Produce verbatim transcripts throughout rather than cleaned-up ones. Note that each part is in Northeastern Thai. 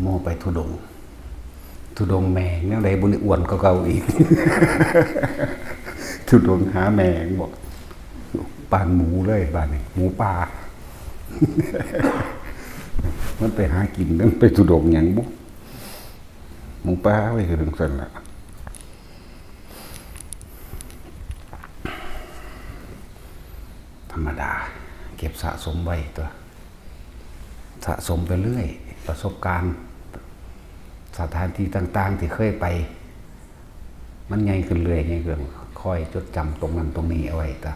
โมไปธุดงค์ ธุดงค์แม่งแนวใดบุญอ้วนก็เก่าอีก ธุดงค์หาแม่งบอก ปานหมูเลยบ้านนี้ หมูป่า มันไปหากิน มันไปธุดงค์หยังบุ หมูป่าไปคือจังซั่นล่ะ ธรรมดา เก็บสะสมไว้ตัว สะสมไปเรื่อย ประสบการณ์ สถานที่ต่างๆที่เคยไป มันใหญ่ขึ้นเรื่อยใหญ่ขึ้น คอยจดจำตรงนั้นตรงนี้เอาไว้ตา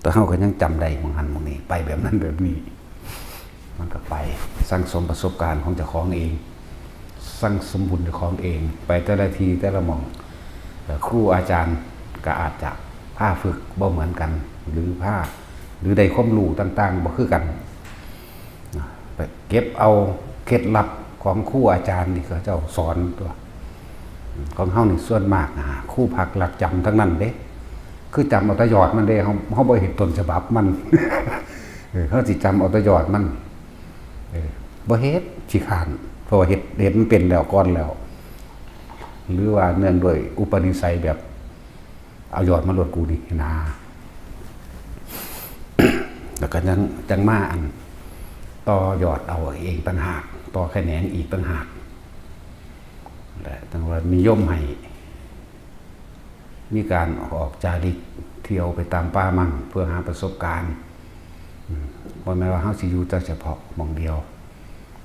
แต่เฮาก็ยังจำได้หม่องหั้นหม่องนี้ ไปแบบนั้นแบบนี้ มันก็ไปสั่งสมประสบการณ์ของเจ้าของเอง สั่งสมบุญเจ้าของเอง ไปแต่ละที่แต่ละหม่อง เอ่อ ครูอาจารย์ก็อาจจะพาฝึกบ่เหมือนกัน หรือพา หรือได้ความรู้ต่างๆบ่คือกัน นะ ไปเก็บเอาเคล็ดลับของครูอาจารย์ที่เขาเจ้าสอนตัว ของเฮานี่ส่วนมากนะ ครูพักลักจำทั้งนั้นเด้ คือจำเอาแต่ยอดมันเด้ เฮา เฮาบ่เห็นต้นฉบับมัน เออ เฮาสิจำเอาแต่ยอดมัน เออ บ่เฮ็ด ขี้คร้าน เพราะว่าเฮ็ด เฮ็ดมันเป็นแล้วก่อนแล้ว หรือว่าเนื่องด้วยอุปนิสัยแบบ เอายอดมาโลดกูนี่นะ แล้วก็ยัง จั่งมาอัน ต่อยอดเอาเองต่างหาก ต่อแขนงอีกต่างหาก และจั่งว่านิยมให้ มีการออกจาริกเที่ยวไปตามป่าหมั้ง เพื่อหาประสบการณ์ อืม บ่แม่นว่าเฮาสิอยู่แต่เฉพาะหม่องเดียว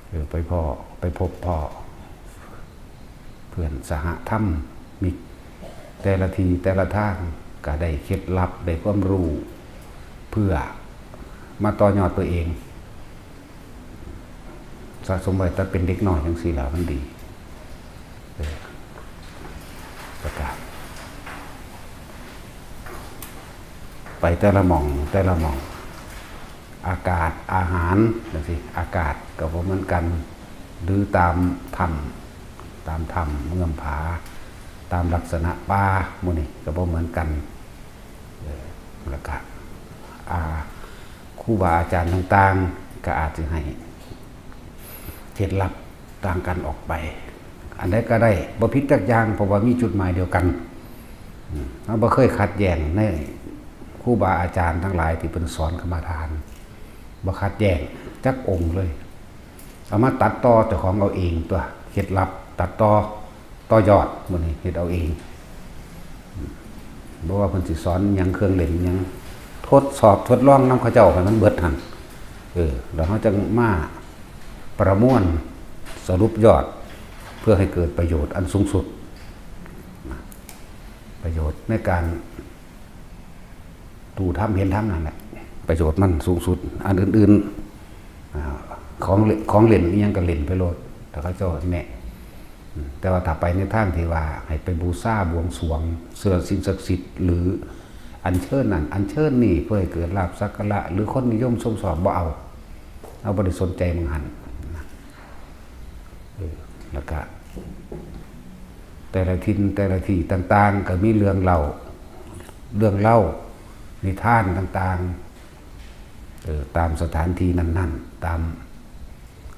เออ ไปพ้อ ไปพบพ้อ เพื่อนสหธรรมิก แต่ละที่แต่ละทาง ก็ได้เคล็ดลับ ได้ความรู้ เพื่อมาต่อยอดตัวเอง สะสมไว้แต่เป็นเด็กน้อยจั่งซี้ล่ะ มันดี เออ ประกาศ ไปแต่ละหม่อง แต่ละหม่อง อากาศ อาหารจั่งซี้ อากาศก็บ่เหมือนกัน หรือตามถ้ำ ตามถ้ำเงื้อมผา ตามลักษณะป่าหมู่นี้ก็บ่เหมือนกัน เออ แล้วก็ อ่า ครูบาอาจารย์ต่างๆ ก็อาจสิให้เคล็ดลับต่างกันออกไป อันใดก็ได้ บ่ผิดจักอย่าง เพราะว่ามีจุดหมายเดียวกัน อืม เฮาบ่เคยขัดแย้งในครูบาอาจารย์ทั้งหลายที่เพิ่นสอนกรรมฐาน บ่ขัดแย้งจักองค์เลย เอามาตัดต่อเจ้าของเอาเองตัว เคล็ดลับตัดต่อ ต่อยอดหมู่นี้เฮ็ดเอาเอง บ่ว่าเพิ่นสิสอนหยัง เครื่องเล่นหยัง ทดสอบทดลองนำเขาเจ้าให้มันเบิดหั่น เออ แล้วเฮาจั่งมาประมวลสรุปยอด เพื่อให้เกิดประโยชน์อันสูงสุด ประโยชน์ในการ ดูธรรมเห็นธรรมนั่นแหละ ประโยชน์มันสูงสุด อันอื่นๆ อ่า ของเล่น ของเล่นอิหยังก็เล่นไปโลด ถ้าเขาเจ้าแนะ อืม แต่ว่าถ้าไปในทางที่ว่าให้ไปบูชาบวงสรวง เชื่อสิ่งศักดิ์สิทธิ์ หรืออัญเชิญนั่น อัญเชิญนี่ เพื่อให้เกิดลาภสักการะ หรือคนนิยมชมชอบ บ่เอา เอาบ่ได้สนใจหม่องหั้นนะ เออ แล้วก็ แต่ละถิ่นแต่ละที่ต่างๆ ก็มีเรื่องเล่า เรื่องเล่า นิทานต่างๆ เออ ตามสถานที่นั้นๆ ตาม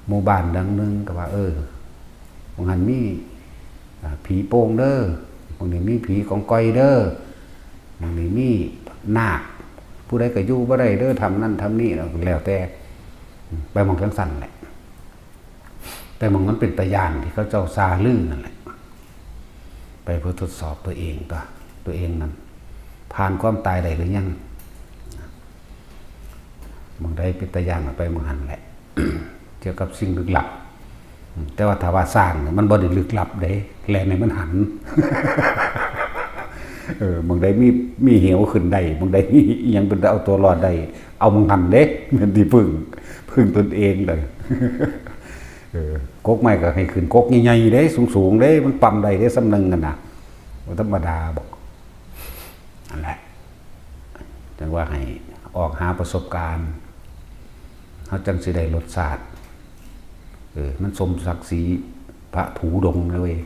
หมู่บ้านหลังหนึ่งก็ว่า เออ หม่องหั้นมี อ่า ผีโป่งเด้อ หม่องนี้มีผีกองกอยเด้อ หม่องนี้มีนาค ผู้ใดก็อยู่บ่ได้เด้อ ถ้ำนั่นถ้ำนี้ แล้วแต่ ไปหม่องจั่งซั่นแหละ แต่หม่องมันเป็นตาย้านที่เขาเจ้าซาลือนั่นแหละ ไปเพื่อทดสอบตัวเองตัว ตัวเองนั่น ผ่านความตายได้หรือยัง หม่องใดเป็นตาย้านก็ไปหม่องหั้นแหละ เกี่ยวกับสิ่งลึกลับ แต่ว่าถ้าว่าสร้างเนี่ยมันบ่ได้ลึกลับเด้ แล่นให้มันหัน เออ หม่องใดมี มีเหวขึ้นได้ หม่องใดมีอิหยังเป็นเอาตัวรอดได้ เอาหม่องหั้นเด้ แม่นที่พึ่ง พึ่งตนเองเลย เออ กกไม้ก็ให้ขึ้นกกใหญ่ๆเด้ สูงๆเด้ มันปั๊มได้เด้ ส่ำหนึ่งหั่นน่ะ บ่ธรรมดาบอก นั่นแหละ จั่งว่าให้ออกหาประสบการณ์ เฮาจั่งสิได้รสชาติ เออ มันสมศักดิ์ศรีพระถูดงเลยเว้ย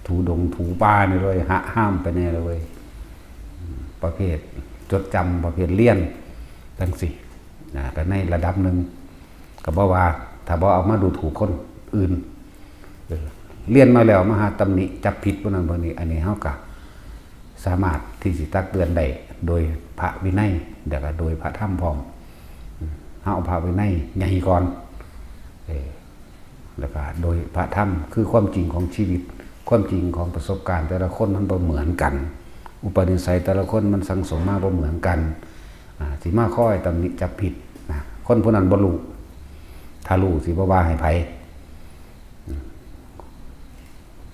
ถูดงถูป่านี่เลย หะห้ามไปแน่เลยเว้ย อืม ประเภทจดจำ ประเภทเรียน จั่งซี้ นะ ก็ในระดับหนึ่ง ก็บ่ว่า ถ้าบ่เอามาดูถูกคน อื่น เออ เรียนมาแล้วมาหาตำหนิจับผิดพวกนั้นพวกนี้ อันนี้เฮาก็สามารถที่สิตักเตือนได้โดยพระวินัย แล้วก็โดยพระธรรมพร้อม เฮาเอาพระวินัยใหญ่ก่อน เออ แล้วก็โดยพระธรรม คือความจริงของชีวิต ความจริงของประสบการณ์แต่ละคนมันบ่เหมือนกัน อุปนิสัยแต่ละคนมันสั่งสมมาบ่เหมือนกัน อ่า สิมาคอยตำหนิจับผิดนะ คนผู้นั้นบ่รู้ ถ้ารู้สิบ่ว่าให้ไผ อืม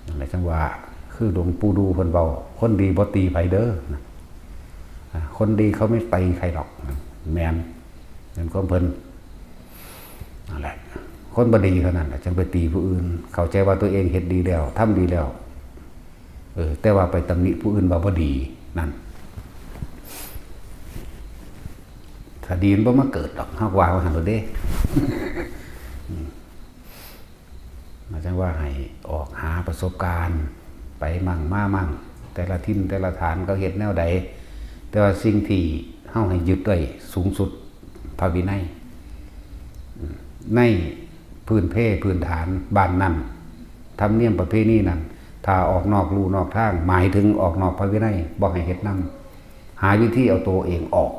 นั่นแหละจังว่า คือหลวงปู่ดูเพิ่นเว้า คนดีบ่ตีไผเด้อนะ อ่า คนดีเขาไม่ตีใครหรอกนะ แม่น แม่นความเพิ่น นั่นแหละ คนบ่ดีเท่านั้นแหละจังไปตีผู้อื่น เข้าใจว่าตัวเองเฮ็ดดีแล้ว ทำดีแล้ว เออ แต่ว่าไปตำหนิผู้อื่นว่าบ่ดี นั่น ถ้าดีมันบ่มาเกิดดอก เฮาก็ว่าว่าหั่นโลดเด้ อืม อาจารย์ว่าให้ออกหาประสบการณ์ ไปมั่งมามั่ง แต่ละถิ่นแต่ละฐานเขาเฮ็ดแนวใด แต่ว่าสิ่งที่เฮาให้ยึดไว้สูงสุด พระวินัย ในพื้นเพพื้นฐานบ้านนั้น ธรรมเนียมประเพณีนั้น ถ้าออกนอกลู่นอกทาง หมายถึงออกนอกพระวินัย บ่ให้เฮ็ดนำ หาวิธีเอาตัวเองออก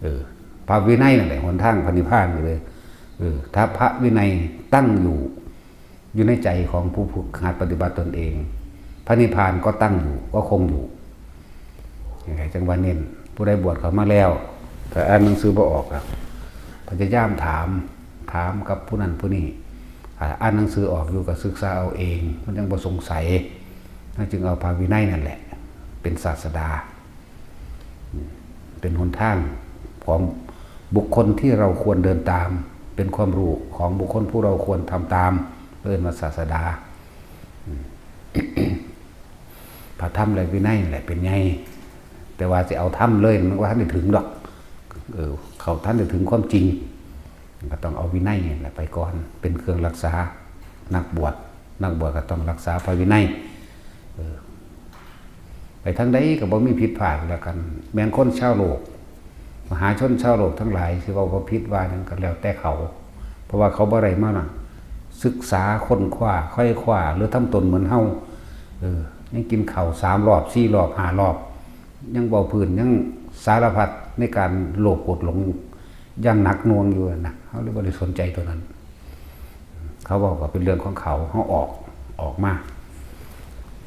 เออ พระวินัยนั่นแหละหนทางพระนิพพานอยู่เลย เออ ถ้าพระวินัยตั้งอยู่ อยู่ในใจของผู้ฝึกหัดปฏิบัติตนเอง พระนิพพานก็ตั้งอยู่ ก็คงอยู่ ยังไงจังว่าเน้น ผู้ใดบวชเข้ามาแล้ว ถ้าอ่านหนังสือบ่ออกอะ พยายามถาม ถามกับผู้นั้นผู้นี้ อ่า อ่านหนังสือออกอยู่ก็ศึกษาเอาเอง มันยังบ่สงสัย นั่นจึงเอาพระวินัยนั่นแหละ เป็นศาสดา เป็นหนทางของบุคคลที่เราควรเดินตาม เป็นความรู้ของบุคคลผู้เราควรทำตาม เอิ้นว่าศาสดา พระธรรมและวินัยนั่นแหละเป็นใหญ่ แต่ว่าสิเอาธรรมเลยมันบ่ทันได้ถึงดอก เออ เขาทันได้ถึงความจริง ก็ต้องเอาวินัยนี่แหละไปก่อน เป็นเครื่องรักษา นักบวช นักบวชก็ต้องรักษาพระวินัย เออ ไปทางใดก็บ่มีผิดพลาดแล้วกัน แม่นคนชาวโลก มหาชนชาวโลกทั้งหลายสิเว้าว่าผิดว่าหยังก็แล้วแต่เขา เพราะว่าเขาบ่ได้มาศึกษาค้นคว้าไขว่คว้า หรือทำตนเหมือนเฮา เออ ยังกินข้าวสามรอบ สี่รอบ ห้ารอบ ยังเว้าพื้น ยังสารพัดในการโลภโกรธหลงอย่างหนักหน่วงอยู่นะ เฮาเลยบ่ได้สนใจตัวนั้น เขาเว้าก็เป็นเรื่องของเขา เฮาออก ออกมา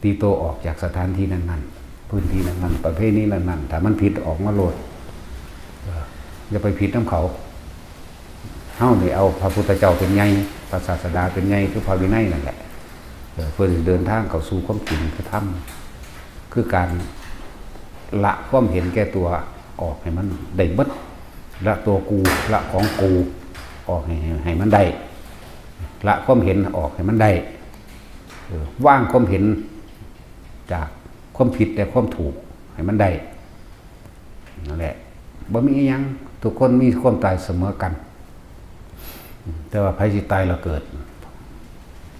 ตีตัวออกจากสถานที่นั้นๆ พื้นที่นั้นๆ ประเพณีนั้นๆ ถ้ามันผิดออกมาโลด เออ อย่าไปผิดนำเขา เฮานี่เอาพระพุทธเจ้าเป็นใหญ่ พระศาสดาเป็นใหญ่ คือพระวินัยนั่นแหละ เออ เพื่อสิเดินทางเข้าสู่ความจริงคือธรรม คือการละความเห็นแก่ตัวออกให้มันได้เบิด ละตัวกู ละของกูออกให้ ให้ ให้มันได้ ละความเห็นออกให้มันได้ เออ วางความเห็นจากความผิดและความถูกให้มันได้ นั่นแหละ บ่มีอิหยัง ทุกคนมีความตายเสมอกัน แต่ว่าไผสิตายแล้วเกิด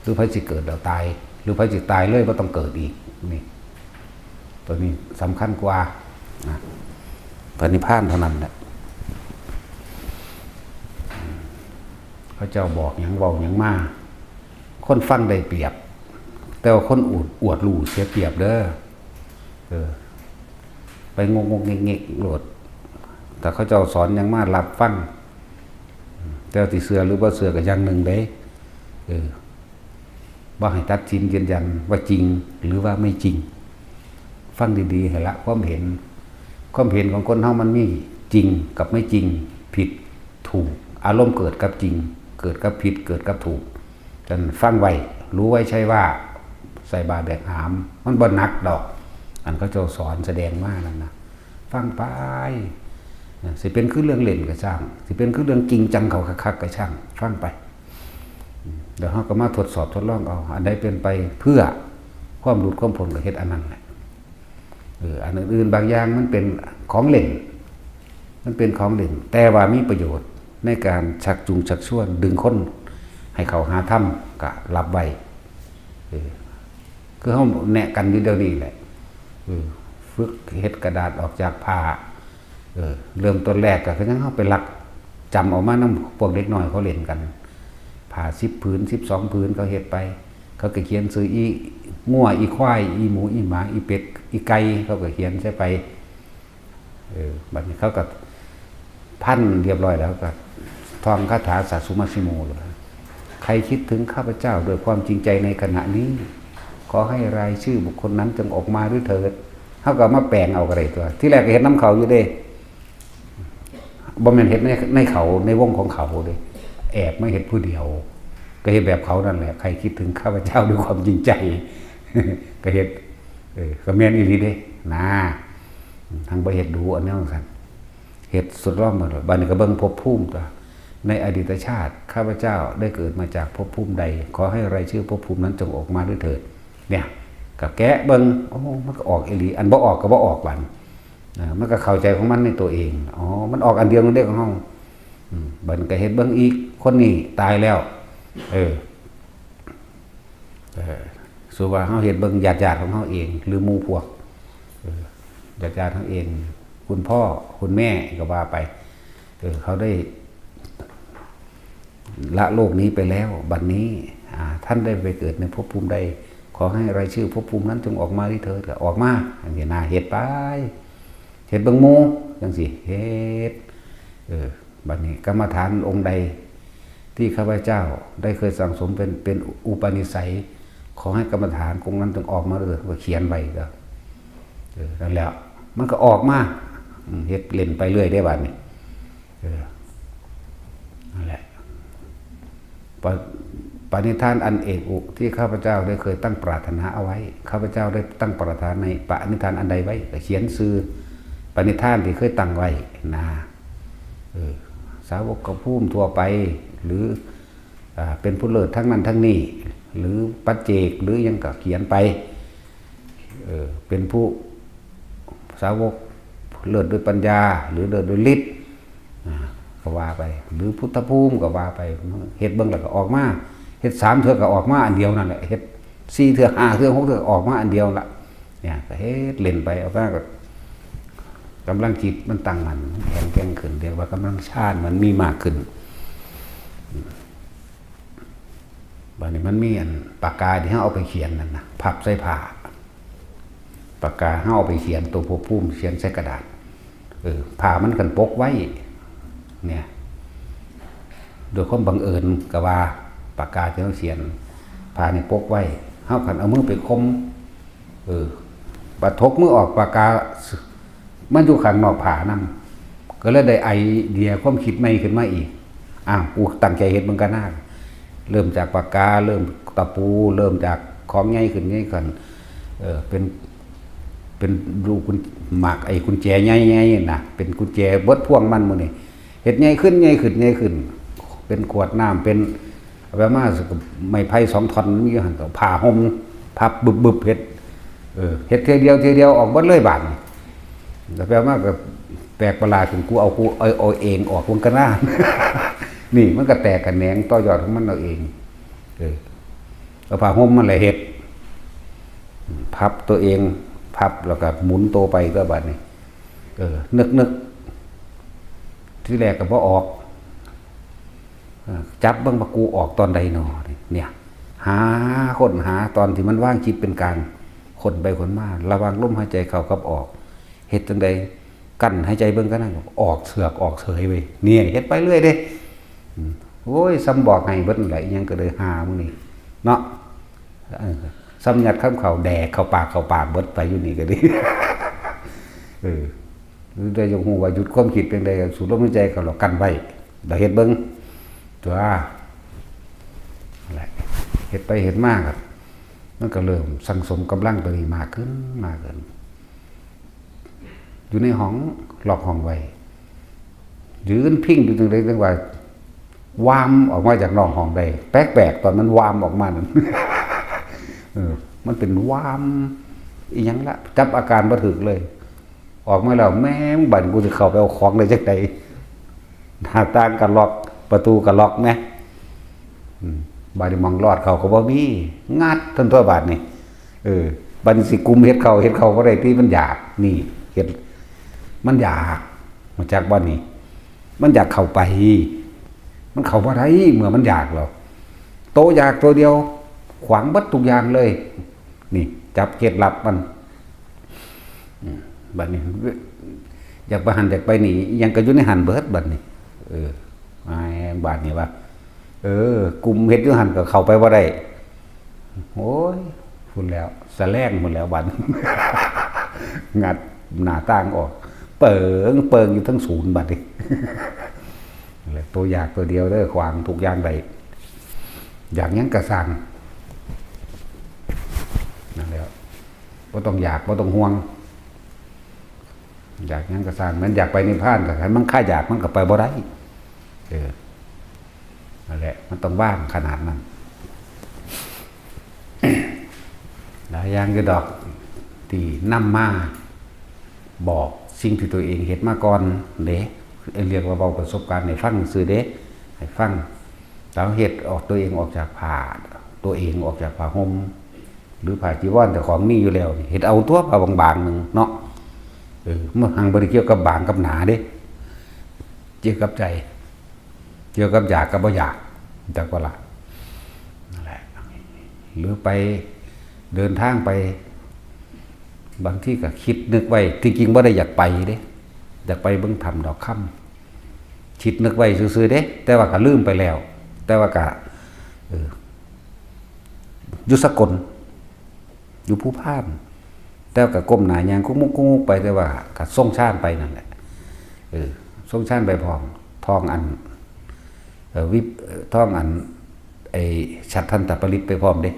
หรือไผสิเกิดแล้วตาย หรือไผสิตายเลยบ่ต้องเกิดอีก นี่ ตัวนี้สำคัญกว่านะ พระนิพพานเท่านั้นแหละ เขาเจ้าบอกหยังเว้าหยังมา คนฟังได้เปรียบ แต่ว่าคนอวด อวดรู้เสียเปรียบเด้อ เออ ไปงกๆเง็กๆโลด ถ้าเขาเจ้าสอนหยังมารับฟัง แต่ว่าสิเชื่อหรือบ่เชื่อก็อย่างหนึ่งเด้ เออ บ่ให้ตัดสินยืนยันว่าจริงหรือว่าไม่จริง ฟังดีๆ ให้ละความเห็น ความเห็นของคนเฮามันมีจริงกับไม่จริง ผิดถูก อารมณ์เกิดกับจริง เกิดกับผิด เกิดกับถูก ฉะนั้นฟังไว้ รู้ไว้ใช่ว่า ใส่บาตรแบกหาม มันบ่หนักดอก อันเขาเจ้าสอนแสดงมานั่นนะ ฟังไป นะ สิเป็นคือเรื่องเล่นก็ช่าง สิเป็นคือเรื่องจริงจังเขาคักๆก็ช่าง ฟังไป เดี๋ยวเราก็มาทดสอบทดลองเอา อันใดเป็นไปเพื่อความหลุดความพ้นก็เฮ็ดอันนั้นแหละ เออ อันอื่นๆบางอย่างมันเป็นของเล่น มันเป็นของเล่น แต่ว่ามีประโยชน์ในการชักจูงชักชวนดึงคนให้เขาหาธรรมก็รับไว้ เออ คือเฮาแนะกันอยู่เดี๋ยวนี้แหละ เออ ฝึกเฮ็ดกระดาษออกจากผ้า เออ เริ่มต้นแรกก็คือยังเฮาไปลักจำเอามานำพวกเด็กน้อยเขาเล่นกัน ไผ ห้าสิบผืน สิบสองผืน เขาเฮ็ดไป เขาก็เขียนชื่ออีงัว อีควาย อีหมู อีหมา อีเป็ด อีไก่ เขาก็เขียนใส่ไป เออ บัดนี้เขาก็พันเรียบร้อยแล้ว ก็ท่องคาถาสาสุมาสิโมเลย ใครคิดถึงข้าพเจ้าด้วยความจริงใจในขณะนี้ ขอให้รายชื่อบุคคลนั้นจงออกมาด้วยเถิด เขาก็มาแปลงเอาก็ได้ตัว ที่แรกก็เฮ็ดนำเขาอยู่เด้ บ่แม่นเฮ็ดใน ในเขา ในวงของเขาเด้ แอบมาเฮ็ดผู้เดียว ก็เฮ็ดแบบเขานั่นแหละ ใครคิดถึงข้าพเจ้าด้วยความจริงใจ ก็เฮ็ด เออ ก็แม่นอีหลีเด้ นะ ทั้งบ่เฮ็ดดูอันนี้ว่าซั่น เฮ็ดทดลองเบิ่งโลด บัดนี้ก็เบิ่งภพภูมิตัว ในอดีตชาติ ข้าพเจ้าได้เกิดมาจากภพภูมิใด ขอให้รายชื่อภพภูมินั้นจงออกมาด้วยเถิด เนี่ย ก็แกะเบิ่ง โอ้ มันก็ออกอีหลี อันบ่ออกก็บ่ออกบัด อ่า มันก็เข้าใจของมันในตัวเอง อ๋อ มันออกอันเดียวกันเด้ของเฮา อืม บัดนี้ก็เฮ็ดเบิ่งอีก คนนี้ตายแล้ว เออ เออ สมมุติว่าเฮาเฮ็ดเบิ่งญาติๆของเฮาเอง หรือหมู่พวก เออ ญาติๆเฮาเอง คุณพ่อ คุณแม่ก็ว่าไป เออ เขาได้ ละโลกนี้ไปแล้ว บัดนี้ อ่า ท่านได้ไปเกิดในภพภูมิใด ขอให้รายชื่อภพภูมินั้นจงออกมาด้วยเถิด ก็ออกมา จังซี้นะ เฮ็ดไป เฮ็ดเบิ่งหมู่ จังซี้ เฮ็ด เออ บัดนี้กรรมฐานองค์ใด ที่ข้าพเจ้าได้เคยสั่งสมเป็น เป็นอุปนิสัย ขอให้กรรมฐานองค์นั้นจงออกมาด้วย ก็เขียนไว้ก็ เออ นั่นแหละ มันก็ออกมา อืม เฮ็ดเล่นไปเรื่อยได้บัดนี้ เออ นั่นแหละ ป ปณิธานอันเอกอุ ที่ข้าพเจ้าได้เคยตั้งปรารถนาเอาไว้ ข้าพเจ้าได้ตั้งปรารถนาในปณิธานอันใดไว้ ก็เขียนชื่อปณิธานที่เคยตั้งไว้นะ เออ สาวกภูมิทั่วไป หรือ อ่า เป็นผู้เลิศทั้งนั้นทั้งนี้ หรือปัจเจก หรือหยังก็เขียนไป เออ เป็นผู้สาวกเลิศด้วยปัญญา หรือเลิศด้วยฤทธิ์ อ่า ก็ว่าไป หรือพุทธภูมิก็ว่าไป เฮ็ดเบิ่งแล้วก็ออกมา เฮ็ดสามเทื่อก็ออกมาอันเดียวนั่นแหละ เฮ็ดสี่เทื่อ ห้าเทื่อ หกเทื่อก็ออกมาอันเดียวละ เนี่ย ก็เฮ็ดเล่นไป เอาไปก็ กำลังจิตมันตั้งมั่น แข็งแกร่งขึ้น เรียกว่ากำลังฌานมันมีมากขึ้น บัดนี้มันมีอันปากกาที่เฮาเอาไปเขียนนั่นนะ พับใส่ผ้า ปากกาเฮาเอาไปเขียนตัวภพภูมิ เขียนใส่กระดาษ เออ ผ้ามันกันปกไว้ เนี่ย โดยความบังเอิญก็ว่า ปากกาที่เฮาเขียน ผ้านี่ปกไว้ เฮาคันเอามือไปคม เออ บัดถกมือออก ปากกา มันอยู่ข้างนอกผ้านำ ก็เลยได้ไอเดียความคิดใหม่ขึ้นมาอีก อ้าว กูตั้งใจเฮ็ดเบิ่งกันนะ เริ่มจากปากกา เริ่มตะปู เริ่มจากของใหญ่ขึ้นใหญ่ขึ้น เออ เป็น เป็นลูกกุญ หมากไอ้กุญแจใหญ่ๆนะ เป็นกุญแจเบิดพวงมันหมดนี่ เฮ็ดใหญ่ขึ้น ใหญ่ขึ้น ใหญ่ขึ้น เป็นขวดน้ำ เป็น เอาไปมา ไม้ไผ่สองท่อน มันมีอยู่หั่น ผ้าห่ม พับบึบๆ เฮ็ด เออ เฮ็ดเทื่อเดียว เทื่อเดียว ออกเบิดเลยบาดนี้ แล้วแปลว่าก็แปลกประหลาด ถึงกูเอา กูเอา เอาเองออกวงกะหน้า นี่มันก็แตกกะแหนงต่อยอดของมันเอาเอง เออ เอาผ้าห่มมันแหละเฮ็ด พับตัวเอง พับแล้วก็หมุนตัวไปตัวบาดนี้ เออ นึกนึก ที่แรกก็บ่ออก เออ จับเบิ่งว่ากูออกตอนใดหนอ เนี่ย หา ค้นหาตอนที่มันวางจิตเป็นกลาง ค้นไปค้นมา ระหว่างลมหายใจเข้ากับออก เฮ็ดจั่งใด กั้นหายใจเบิ่งกะหน้า ออกเสือกออกเสยเว้ย เนี่ย เฮ็ดไปเรื่อยเด้ อืม โอ้ย ซ้ำบอกให้เบิดนั่นแหละ อิหยังก็เลยหามื้อนี้ เนาะ เออ ซ้ำยัดคำเข้า แดกเข้าปาก เข้าปากเบิดไปอยู่นี่ก็ดี เออ หรือได้ยังฮู้ว่าหยุดความคิดเป็นใด สูดลมหายใจเข้าแล้วกั้นไว้ แล้วเฮ็ดเบิ่ง ตัว นั่นแหละ เฮ็ดไปเฮ็ดมาก็ มันก็เริ่มสั่งสมกำลังตัวนี้มากขึ้น มากขึ้น อยู่ในห้อง ล็อกห้องไว้ ยืนพิงอยู่จั่งใดจั่งว่า วามออกมาจากนอกห้องได้ แปลกๆ ตอนมันวามออกมานั่น เออ มันเป็นวาม อีหยังละ จับอาการบ่ถูกเลย ออกมาแล้ว แม่ง บัดกูสิเข้าไปเอาของได้จั่งใด หน้าต่างก็ล็อก ประตูก็ล็อกแหม อืม บาดนี้หม่องลอดเข้าก็บ่มี งัดทันตัวบาดนี้ เออ บัดนี้สิกุมเฮ็ดเข้า เฮ็ดเข้าบ่ได้ติ มันอยาก นี่ เฮ็ด มันอยาก มาจากบ่านี้ มันอยากเข้าไป มันเข้าบ่ได้ เมื่อมันอยากแล้ว โตอยากตัวเดียว ขวางเบิดทุกอย่างเลย นี่ จับเคล็ดลับมัน อืม บัดนี้ อยากไปหั่นอยากไปนี่ ยังก็อยู่ในหั่นเบิดบัดนี้ เออ อ้าย บาดนี้ว่า เออ กลุ่มเฮ็ดอยู่หั่นก็เข้าไปบ่ได้ โอ้ย พู้นแล้ว สะแลงพู้นแล้วบัด งัดหน้าต่างออก เปิงเปิงอยู่ทั้งศูนย์บัดนี้ นั่นแหละ ตัวอยากตัวเดียวเด้อ ขวางทุกอย่างได้ อยากหยังกะสั่ง นั่นแหละ บ่ต้องอยาก บ่ต้องห่วง อยากหยังกะสั่ง มันอยากไปนิพพานกะให้มันคลายอยาก มันกะไปบ่ได้ เออ นั่นแหละ มันต้องวางขนาดนั้น หลายอย่างอยู่ดอก ที่นำมาบอกสิ่งที่ตัวเองเฮ็ดมาก่อนเด้ เรียกว่าเว้าประสบการณ์ให้ฟังซื่อเด้ ให้ฟัง แล้วเฮ็ดออกตัวเองออกจากผ้า ตัวเองออกจากผ้าห่ม หรือผ้าจีวรเจ้าของมีอยู่แล้วนี่ เฮ็ดเอาตัวผ้าบางๆหนึ่งเนาะ เออ มันหังบ่ได้เกี่ยวกับบางกับหนาเด้ เกี่ยวกับใจ เกี่ยวกับอยากกับบ่อยาก จักว่าล่ะ นั่นแหละ หรือไปเดินทางไป บางทีก็คิดนึกไว้ ที่จริงบ่ได้อยากไปเด้ อยากไปเบิ่งถ้ำดอกคำ คิดนึกไว้ซื่อๆเด้ แต่ว่าก็ลืมไปแล้ว แต่ว่าก็ เออ อยู่สกล อยู่ภูพาน แต่ว่าก็ก้มหน้าย่างกุกมุกกุกมุกไป แต่ว่าก็ทรงฌานไปนั่นแหละ เออ ทรงฌานไปพร้อม ท่องอัน เอ่อ วิป เอ่อ ท่องอัน ไอ้ ฉัฏฐันตปริตรไปพร้อมเด้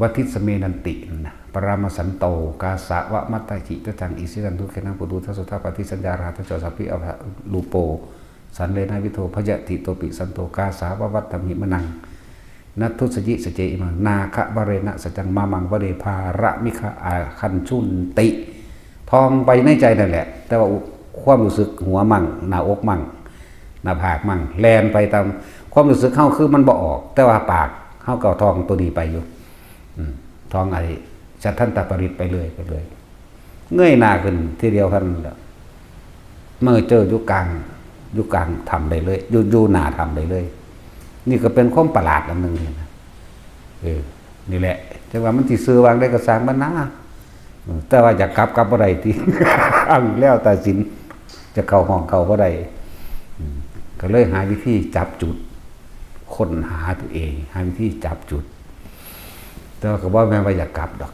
วัตถิสเมนันตินะ ปรามสันโต กาสาวะมัตตหิ ตะจังอิสิตันทุเขนะ ปุดูทัสสุทธาปฏิสัญญา รหัตถโจสัพพิอภะรูโป สันเลนะวิโทพยติโตปิสันโต กาสาวะวัตถมิมะนัง นัทธุสยิสเจอิมัง นาคะวะเรนะสัจจัง มามังวะเร ภาระมิคะอาคันชุนติ ท่องไปในใจนั่นแหละ แต่ว่าความรู้สึกหัวมั่ง หน้าอกมั่ง หน้าผากมั่ง แล่นไปตามความรู้สึกเฮา คือมันบ่ออก แต่ว่าปากเฮาก็ท่องตัวนี้ไปอยู่ อืม ท่องไอ้ฉัฏฐันตปริตรไปเรื่อย ไปเรื่อย เงยหน้าขึ้นทีเดียวเท่านั้นแหละ มาเจออยู่กลาง อยู่กลางถ้ำได้เลย อยู่ อยู่หน้าถ้ำได้เลย นี่ก็เป็นความประหลาดอันหนึ่งเลยนะ เออ นี่แหละ จักว่ามันสิซื่อวางได้ก็ซ่างมันนะ เออ แต่ว่าอยากกลับ กลับบ่ได้ติ เอาอีกแล้ว ตัดสิน จะเข้าห้องเข้าบ่ได้ อืม ก็เลยหาวิธีจับจุด ค้นหาตัวเอง หาวิธีจับจุด แต่ว่าก็บ่แม่นว่าอยากกลับดอก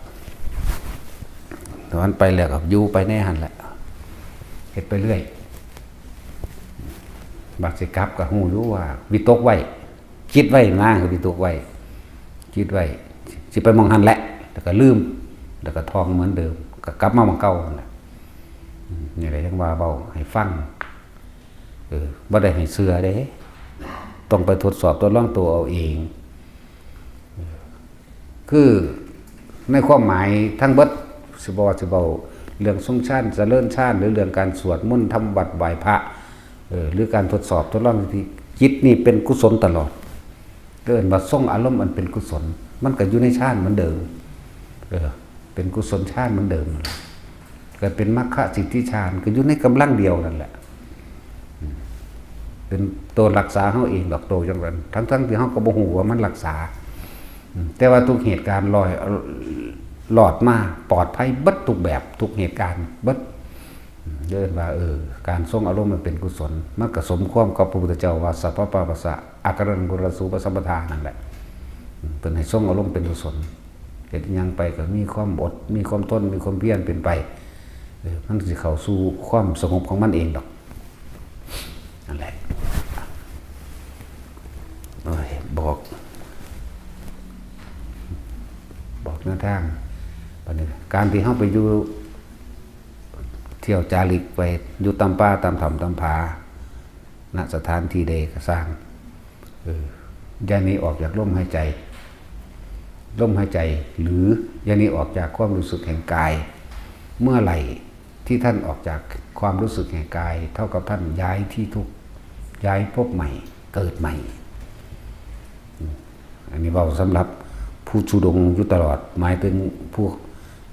ตอนไปแล้วก็อยู่ไปในหั่นแหละ เฮ็ดไปเรื่อย บัดสิกลับก็ฮู้อยู่ว่าวิตกไว้ คิดไว้นะ คือวิตกไว้ คิดไว้ สิไปหม่องหั่นแหละ แล้วก็ลืม แล้วก็ท่องเหมือนเดิม ก็กลับมาหม่องเก่าหั่นแหละ อืม นี่แหละยังว่าเว้าให้ฟัง เออ บ่ได้ให้เชื่อเด้ ต้องไปทดสอบทดลองตัวเอาเอง คือในความหมายทั้งเบิด สิบ่ว่าสิเว้าเรื่องทรงฌาน เจริญฌาน หรือเรื่องการสวดมนต์ ทำวัตรไหว้พระ เออ หรือการทดสอบทดลองที่จิตนี่เป็นกุศลตลอด เอิ้นว่าทรงอารมณ์อันเป็นกุศล มันก็อยู่ในฌานเหมือนเดิม เออ เป็นกุศลฌานเหมือนเดิมนั่นแหละ ก็เป็นมรรคสิทธิฌาน ก็อยู่ในกำลังเดียวนั่นแหละ อืม เป็นตัวรักษาเฮาเองดอก โตจังนั้น ทั้งๆที่เฮาก็บ่ฮู้ว่ามันรักษา อืม แต่ว่าทุกเหตุการณ์ลอย รอดมาปลอดภัยเบิดทุกแบบ ทุกเหตุการณ์เบิด อืม เอิ้นว่า เออ การทรงอารมณ์มันเป็นกุศล มันก็สมความกับพระพุทธเจ้าว่า สัพพะปาปัสสะอาการังกุศลสูปสัมปทา นั่นแหละ อืม เพิ่นให้ทรงอารมณ์เป็นกุศล เฮ็ดอิหยังไปก็มีความอด มีความทน มีความเพียรเป็นไป เออ มันสิเข้าสู่ความสงบของมันเองดอก นั่นแหละ โอ้ย บอก บอกแนวทาง บัดนี้การที่เฮาไปอยู่ เที่ยวจาริกไป อยู่ตามป่าตามถ้ำตามผา ณ สถานที่ใดก็ซ่าง เออ อย่าหนีออกจากลมหายใจ ลมหายใจ หรืออย่าหนีออกจากความรู้สึกแห่งกาย เมื่อไหร่ที่ท่านออกจากความรู้สึกแห่งกาย เท่ากับท่านย้ายที่ทุกข์ ย้ายภพใหม่ เกิดใหม่ อืม อันนี้เว้าสำหรับผู้ธุดงค์อยู่ตลอด หมายถึงผู้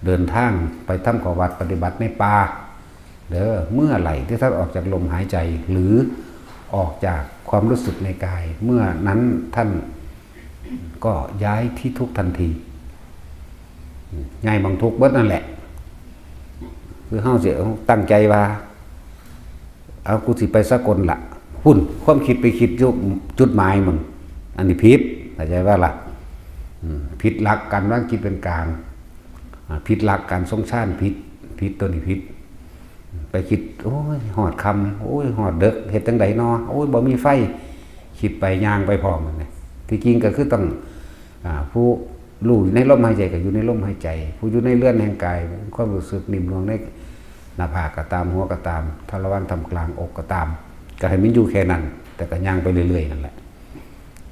เดินทางไปทำข้อวัดปฏิบัติในป่า เด้อ เมื่อไหร่ที่ท่านออกจากลมหายใจ หรือออกจากความรู้สึกในกาย เมื่อนั้นท่าน ก็ย้ายที่ทุกข์ทันที ย้ายหม่องทุกข์เบิดนั่นแหละ คือเฮาสิตั้งใจว่า เอา กูสิไปสากลละ พุ้น ความคิดไปคิดอยู่จุดหมายมัน อันนี้ผิด เข้าใจบ่ล่ะ อืม ผิดหลักการวางจิตเป็นกลาง อ่า ผิดหลักการทรงฌาน ผิด ผิด ตัวนี้ผิด ไปคิด โอ้ย ฮอดค่ำ โอ้ย ฮอดดึก เฮ็ดจั่งใดน้อ โอ้ย บ่มีไฟ คิดไปย่างไปพร้อมมันนะ ที่จริงก็คือต้อง อ่า ผู้รู้ในลมหายใจก็อยู่ในลมหายใจ ผู้อยู่ในเรือนแห่งกาย ความรู้สึกนิ่มนวลในหน้าผากก็ตาม หัวก็ตาม ทะละวังท่ามกลางอกก็ตาม ก็ให้มันอยู่แค่นั้น แต่ก็ย่างไปเรื่อยๆนั่นแหละ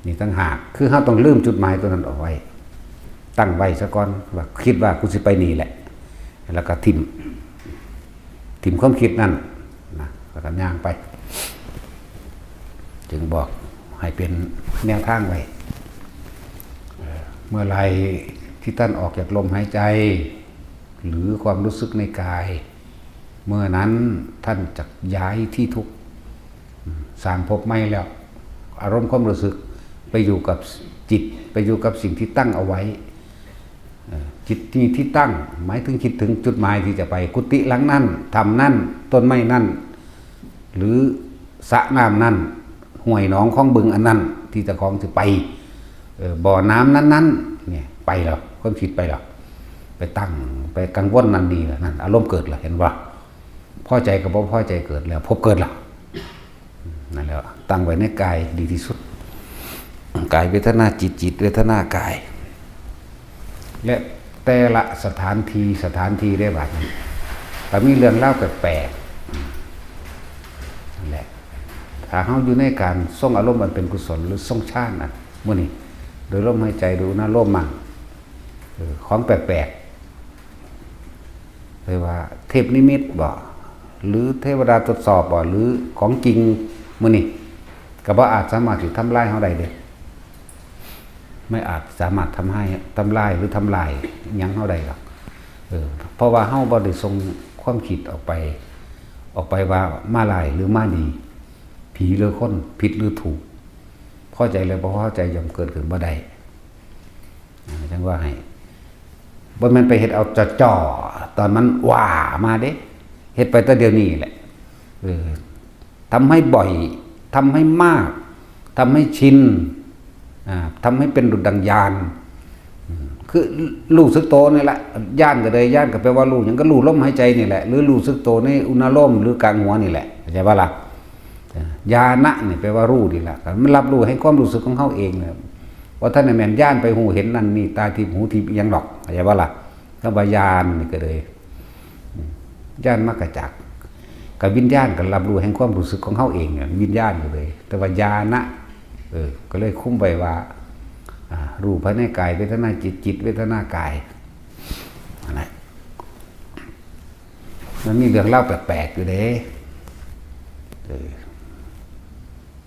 นี่ต่างหาก คือเฮาต้องลืมจุดหมายตัวนั้นเอาไว้ ตั้งไว้ซะก่อน ว่าคิดว่ากูสิไปนี่แหละ แล้วก็ถิ่ม ถิ่มความคิดนั่นนะ แล้วก็ย่างไป จึงบอกให้เป็นแนวทางไว้ เอ่อ เมื่อไรที่ท่านออกจากลมหายใจ หรือความรู้สึกในกาย เมื่อนั้นท่านจะย้ายที่ทุกข์ อืม สร้างภพใหม่แล้ว อารมณ์ความรู้สึกไปอยู่กับจิต ไปอยู่กับสิ่งที่ตั้งเอาไว้ เอ่อ จิตที่ ที่ตั้ง หมายถึงคิดถึงจุดหมายที่จะไป กุฏิหลังนั้น ถ้ำนั้น ต้นไม้นั้น หรือสระน้ำนั้น ห้วยหนองคลองบึงอันนั้น ที่เจ้าของสิไป เอ่อ บ่อน้ำนั้นๆ เนี่ย ไปแล้ว ความคิดไปแล้ว ไปตั้ง ไปกังวลนั่นนี่แหละ นั่น อารมณ์เกิดแล้ว เห็นบ่ พอใจกับบ่พอใจเกิดแล้ว ภพเกิดแล้ว นั่นแหละ ตั้งไว้ในกายดีที่สุด กายเวทนาจิต จิตเวทนากาย และแต่ละสถานที่ สถานที่ได้บัดนี้ ก็มีเรื่องราวแปลกๆ นั่นแหละ ถ้าเฮาอยู่ในการทรงอารมณ์อันเป็นกุศล หรือทรงฌานน่ะ มื้อนี้ โดยลมหายใจ ดูนะ ลมมั่ง เออ ของแปลกๆ เรียกว่าเทพนิมิตบ่ หรือเทวดาตรวจสอบบ่ หรือของจริง มื้อนี้ ก็บ่อาจสามารถสิทำลายเฮาได้เด้ ไม่อาจสามารถทำให้ ทำลาย หรือทำลายหยังเฮาได้หรอก เออ เพราะว่าเฮาบ่ได้ส่งความคิดออกไป ออกไปว่ามาร้ายหรือมาดี ผีหรือคน ผิดหรือถูก พอใจหรือบ่พอใจย่อมเกิดขึ้นบ่ได้ อ่า จั่งว่าให้ บ่แม่นไปเฮ็ดเอาจ่อๆ ตอนมันว่ามาเด้ เฮ็ดไปแต่เดี๋ยวนี้แหละ เออ ทำให้บ่อย ทำให้มาก ทำให้ชิน อ่า ทำให้เป็นดุจดังญาณ อืม คือรู้สึกโตนี่แหละ ญาณก็ได้ ญาณก็แปลว่ารู้หยัง ก็รู้ลมหายใจนี่แหละ หรือรู้สึกโตในอุณาโลม หรือกลางหัวนี่แหละ เข้าใจบ่ล่ะ ญาณะนี่แปลว่ารู้นี่แหละ มันรับรู้ให้ความรู้สึกของเฮาเองเนี่ย ว่าท่านน่ะแม่นญาณไปฮู้เห็นนั่นนี่ ตาทิพย์หูทิพย์อิหยังดอก เข้าใจบ่ล่ะ คำว่าญาณนี่ก็เลย ญาณมรรคจักร กับวิญญาณก็รับรู้แห่งความรู้สึกของเฮาเองเนี่ย วิญญาณก็เลย แต่ว่าญาณะ เออ ก็เลยคุมไว้ว่า อ่า รูปภายในกาย เวทนาจิต จิตเวทนากาย นั่นแหละ มันมีเรื่องราวแปลกๆ อยู่เด้ เออ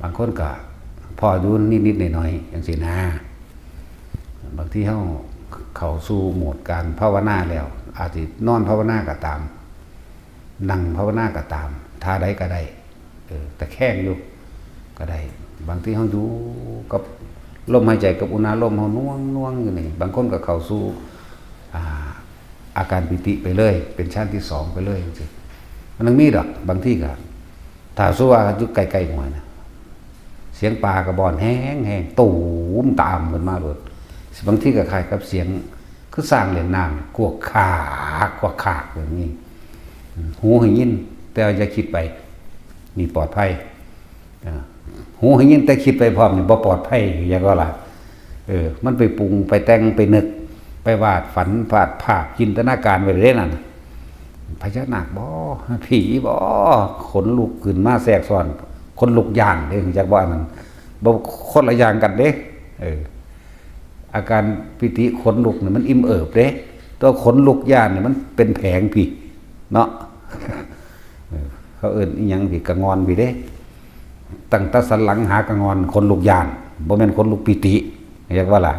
บางคนก็พ้ออยู่นิดๆ หน่อยๆ จั่งซี้นะ บางทีเฮาเข้าสู่โหมดการภาวนาแล้ว อาจสินอนภาวนาก็ตาม นั่งภาวนาก็ตาม ท่าใดก็ได้ เออ ตะแคงอยู่ก็ได้ บางทีเฮาอยู่กับลมหายใจกับอุณาโลมเฮาหน่วงๆ อยู่นี่ บางคนก็เข้าสู่ อ่า อาการปีติไปเลย เป็นฌานที่สองไปเลยจั่งซี้ มันยังมีดอก บางทีก็ ถ้าสมมุติว่าอยู่ใกล้ๆ ห้วยนะ เสียงปลากระบอนแฮงๆ ตูมตามขึ้นมาโลด บางทีก็คล้ายกับเสียงคือช้างเล่นน้ำ กวกขาก กวกขากแบบนี้ อืม หูให้ยิน แต่อย่าคิดไป นี่ปลอดภัย อ่า หูให้ยินแต่คิดไปพร้อมนี่บ่ปลอดภัย อย่างก็ล่ะ เออ มันไปปรุง ไปแต่ง ไปนึก ไปวาดฝัน วาดภาพ จินตนาการไว้เลยนั่น พญานาคบ่ ผีบ่ ขนลุกขึ้นมาแทรกซ้อน ขนลุกย้านเด้ รู้จักบ่อันนั้น บ่ คนละอย่างกันเด้ เออ อาการปีติขนลุกนี่มันอิ่มเอิบเด้ แต่ว่าขนลุกย้านนี่มันเป็นแผงพี้ เนาะ เออ เขาเอิ้นอิหยังพี้ กะงอนพี้เด้ ตั้งแต่สันหลังหากะงอน ขนลุกย้าน บ่แม่นขนลุกปีติ เรียกว่าล่ะ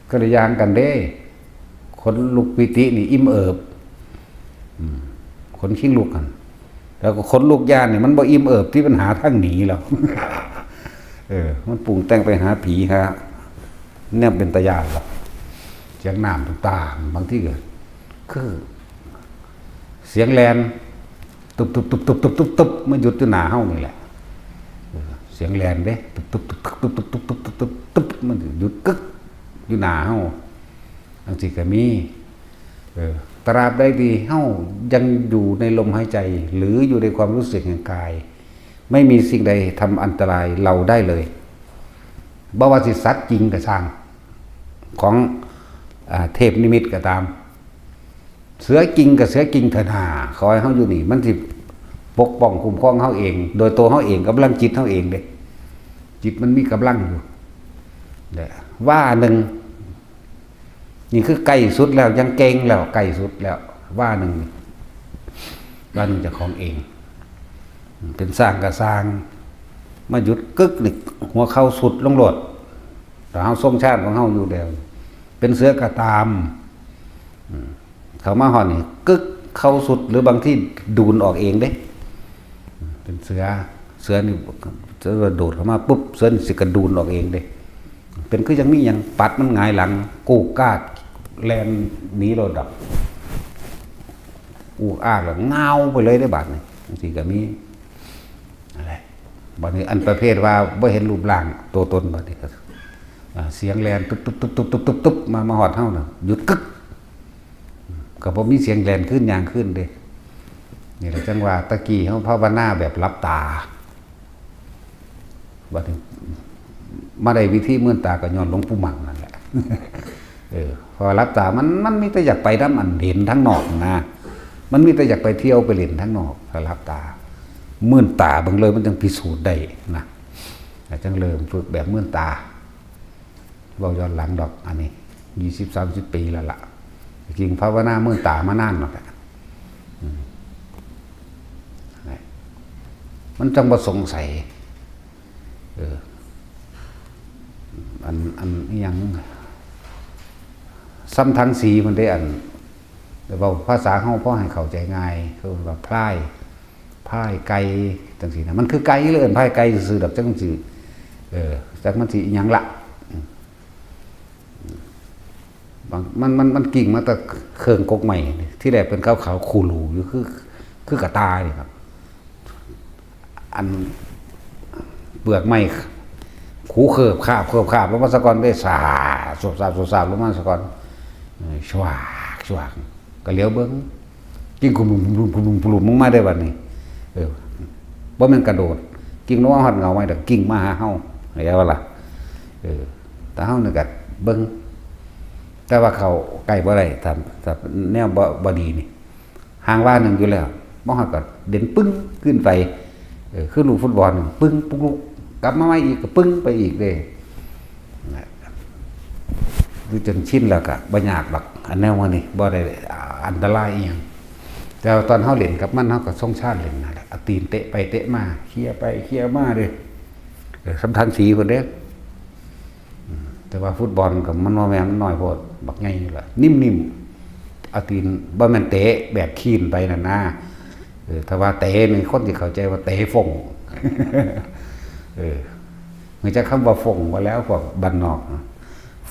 คนละอย่างกันเด้ ขนลุกปีตินี่อิ่มเอิบ อืม ขนคิงลุกหั่น แล้วก็ขนลุกย้านนี่มันบ่อิ่มเอิบ ที่มันหาทางหนีแล้ว เออ มันปรุงแต่งไปหาผีหา เนี่ยเป็นตาย่านล่ะ เสียงน้ำต่างๆ บางทีก็คือ เสียงแล่น ตุบๆๆๆๆๆ มันหยุดอยู่หน้าเฮานี่แหละ เออ เสียงแล่นเด้ ตุบๆๆๆๆๆๆๆ มันหยุดกึกอยู่หน้าเฮา จังซี้ก็มี เออ ตราบใดที่เฮายังอยู่ในลมหายใจ หรืออยู่ในความรู้สึกแห่งกาย ไม่มีสิ่งใดทำอันตรายเราได้เลย บ่ว่าสิสัตว์จริงก็ช่าง ของ อ่า เทพนิมิตก็ตาม เสือจริงกับเสือจริงเถอะนา ขอให้เฮาอยู่นี่ มันสิปกป้องคุ้มครองเฮาเอง โดยตัวเฮาเอง กำลังจิตเฮาเองเด้ จิตมันมีกำลังอยู่ เด้ ว่าหนึ่ง นี่คือใกล้สุดแล้ว ยังเก่งแล้ว ใกล้สุดแล้ว ว่าหนึ่ง ว่าหนึ่งเจ้าของเอง เป็นซ่างก็ซ่าง มาหยุดกึกนี่ หัวเข่าสุดลงโลด แต่เฮาทรงชาติของเฮาอยู่แล้ว เป็นเสือก็ตาม อืม เข้ามาฮอดนี่ กึก เข่าสุด หรือบางทีดูนออกเองเด้ เป็นเสือ เสือนี่ เสือกระโดดเข้ามาปุ๊บ เสือนี่สิกระดูนออกเองเด้ เป็นคือยังมีหยังปัดมันหงายหลัง กูกกาก แล่นหนีโลดดอก กูกอากแล้ว งาวไปเลยเด้บาดนี่ จังซี้ก็มี นั่นแหละ บัดนี้อันประเภทว่าบ่เห็นรูปร่างตัวตน บัดนี้ก็ อ่า เสียงแล่นตุ๊บตุ๊บตุ๊บตุ๊บตุ๊บตุ๊บตุ๊บ มา มาฮอดเฮาน่ะ หยุดกึก ก็บ่มีเสียงแล่นคืน ย่างคืนเด้ นี่แหละจังว่าตะกี้เฮาภาวนาแบบหลับตา บัดนี้มาได้วิธีเมื่อนตาก็ย้อนหลวงปู่มั่นนั่นแหละ เออ เพราะว่าหลับตามัน มันมีแต่อยากไปนำอันเห็นทางนอกนะ มันมีแต่อยากไปเที่ยวไปเล่นทางนอก ถ้าหลับตา มื่นตาเบิ่งเลย มันจังพิสูจน์ได้นะ จังเริ่มฝึกแบบมื่นตา เว้าย้อนหลังดอก อันนี้ ยี่สิบ สามสิบ ปีแล้วล่ะ จริงภาวนามื่นตามานานแล้วแหละ อืม นั่นแหละ มันจังบ่สงสัย เออ อัน อันอิหยัง ซ้ำทั้งสีมันได้อัน เว้าภาษาเฮาพอให้เข้าใจง่าย คือว่าพลาย พลายไก่ จังซี้นะ มันคือไก่เลย เอิ้นพลายไก่ซื่อๆดอก จักมันสิ เออ จักมันสิอิหยังละ อืม บาง มัน มัน มันกิ่งมาแต่เคิงกกไม้ ที่แรกเป็นขาวๆ คูหลูอยู่ คือ คือกระต่ายนี่ครับ อันเปลือกไม้ ขูเคิบคาบ เคิบคาบลงมาซะก่อน ได้สาบ สวบสาบ สวบสาบลงมาซะก่อน เออ ชวาก ชวาก ก็เหลียวเบิ่ง กิ่งคุลุ่มคุลุ่มคุลุ่มคุลุ่มลงมาได้บัดนี้ เออ บ่แม่นกระโดด กิ่งลงมาฮอดเงาไม้ดอก กิ่งมาหาเฮา เข้าใจบ่ล่ะ เออ แต่เฮานี่ก็เบิ่ง แต่ว่าเข้าใกล้บ่ได้ ถ้า ถ้าแนวบ่ บ่ดีนี่ ห่างวาหนึ่งอยู่แล้ว บ่ฮอดก็เด่นปึ้งขึ้นไป เออ คือลูกฟุตบอล ปึ้ง ปุ๊กลุก กลับมาใหม่อีกก็ปึ้งไปอีกเด้ นะ คือจนชินแล้วก็บ่ยากดอก อันแนวว่านี่บ่ได้อันตรายอีหยัง แต่ว่าตอนเฮาเล่นกับมัน เฮาก็ทรงชาญเล่นนั่นแหละ เอาตีนเตะไปเตะมา เคลียร์ไปเคลียร์มาเด้ เออ ซ้ำทั้งสีพุ่นเด้ อืม แต่ว่าฟุตบอลก็มันบ่แม่น มันน้อยโพด บักใหญ่นี่ล่ะ นิ่มๆ เอาตีน บ่แม่นเตะแบบคีนไปนั่นนะ เออ ถ้าว่าเตะนี่คนสิเข้าใจว่าเตะฟ้ง เออ รู้จักคำว่าฟ้งบ่แล้วพวกบ้านนอกนะ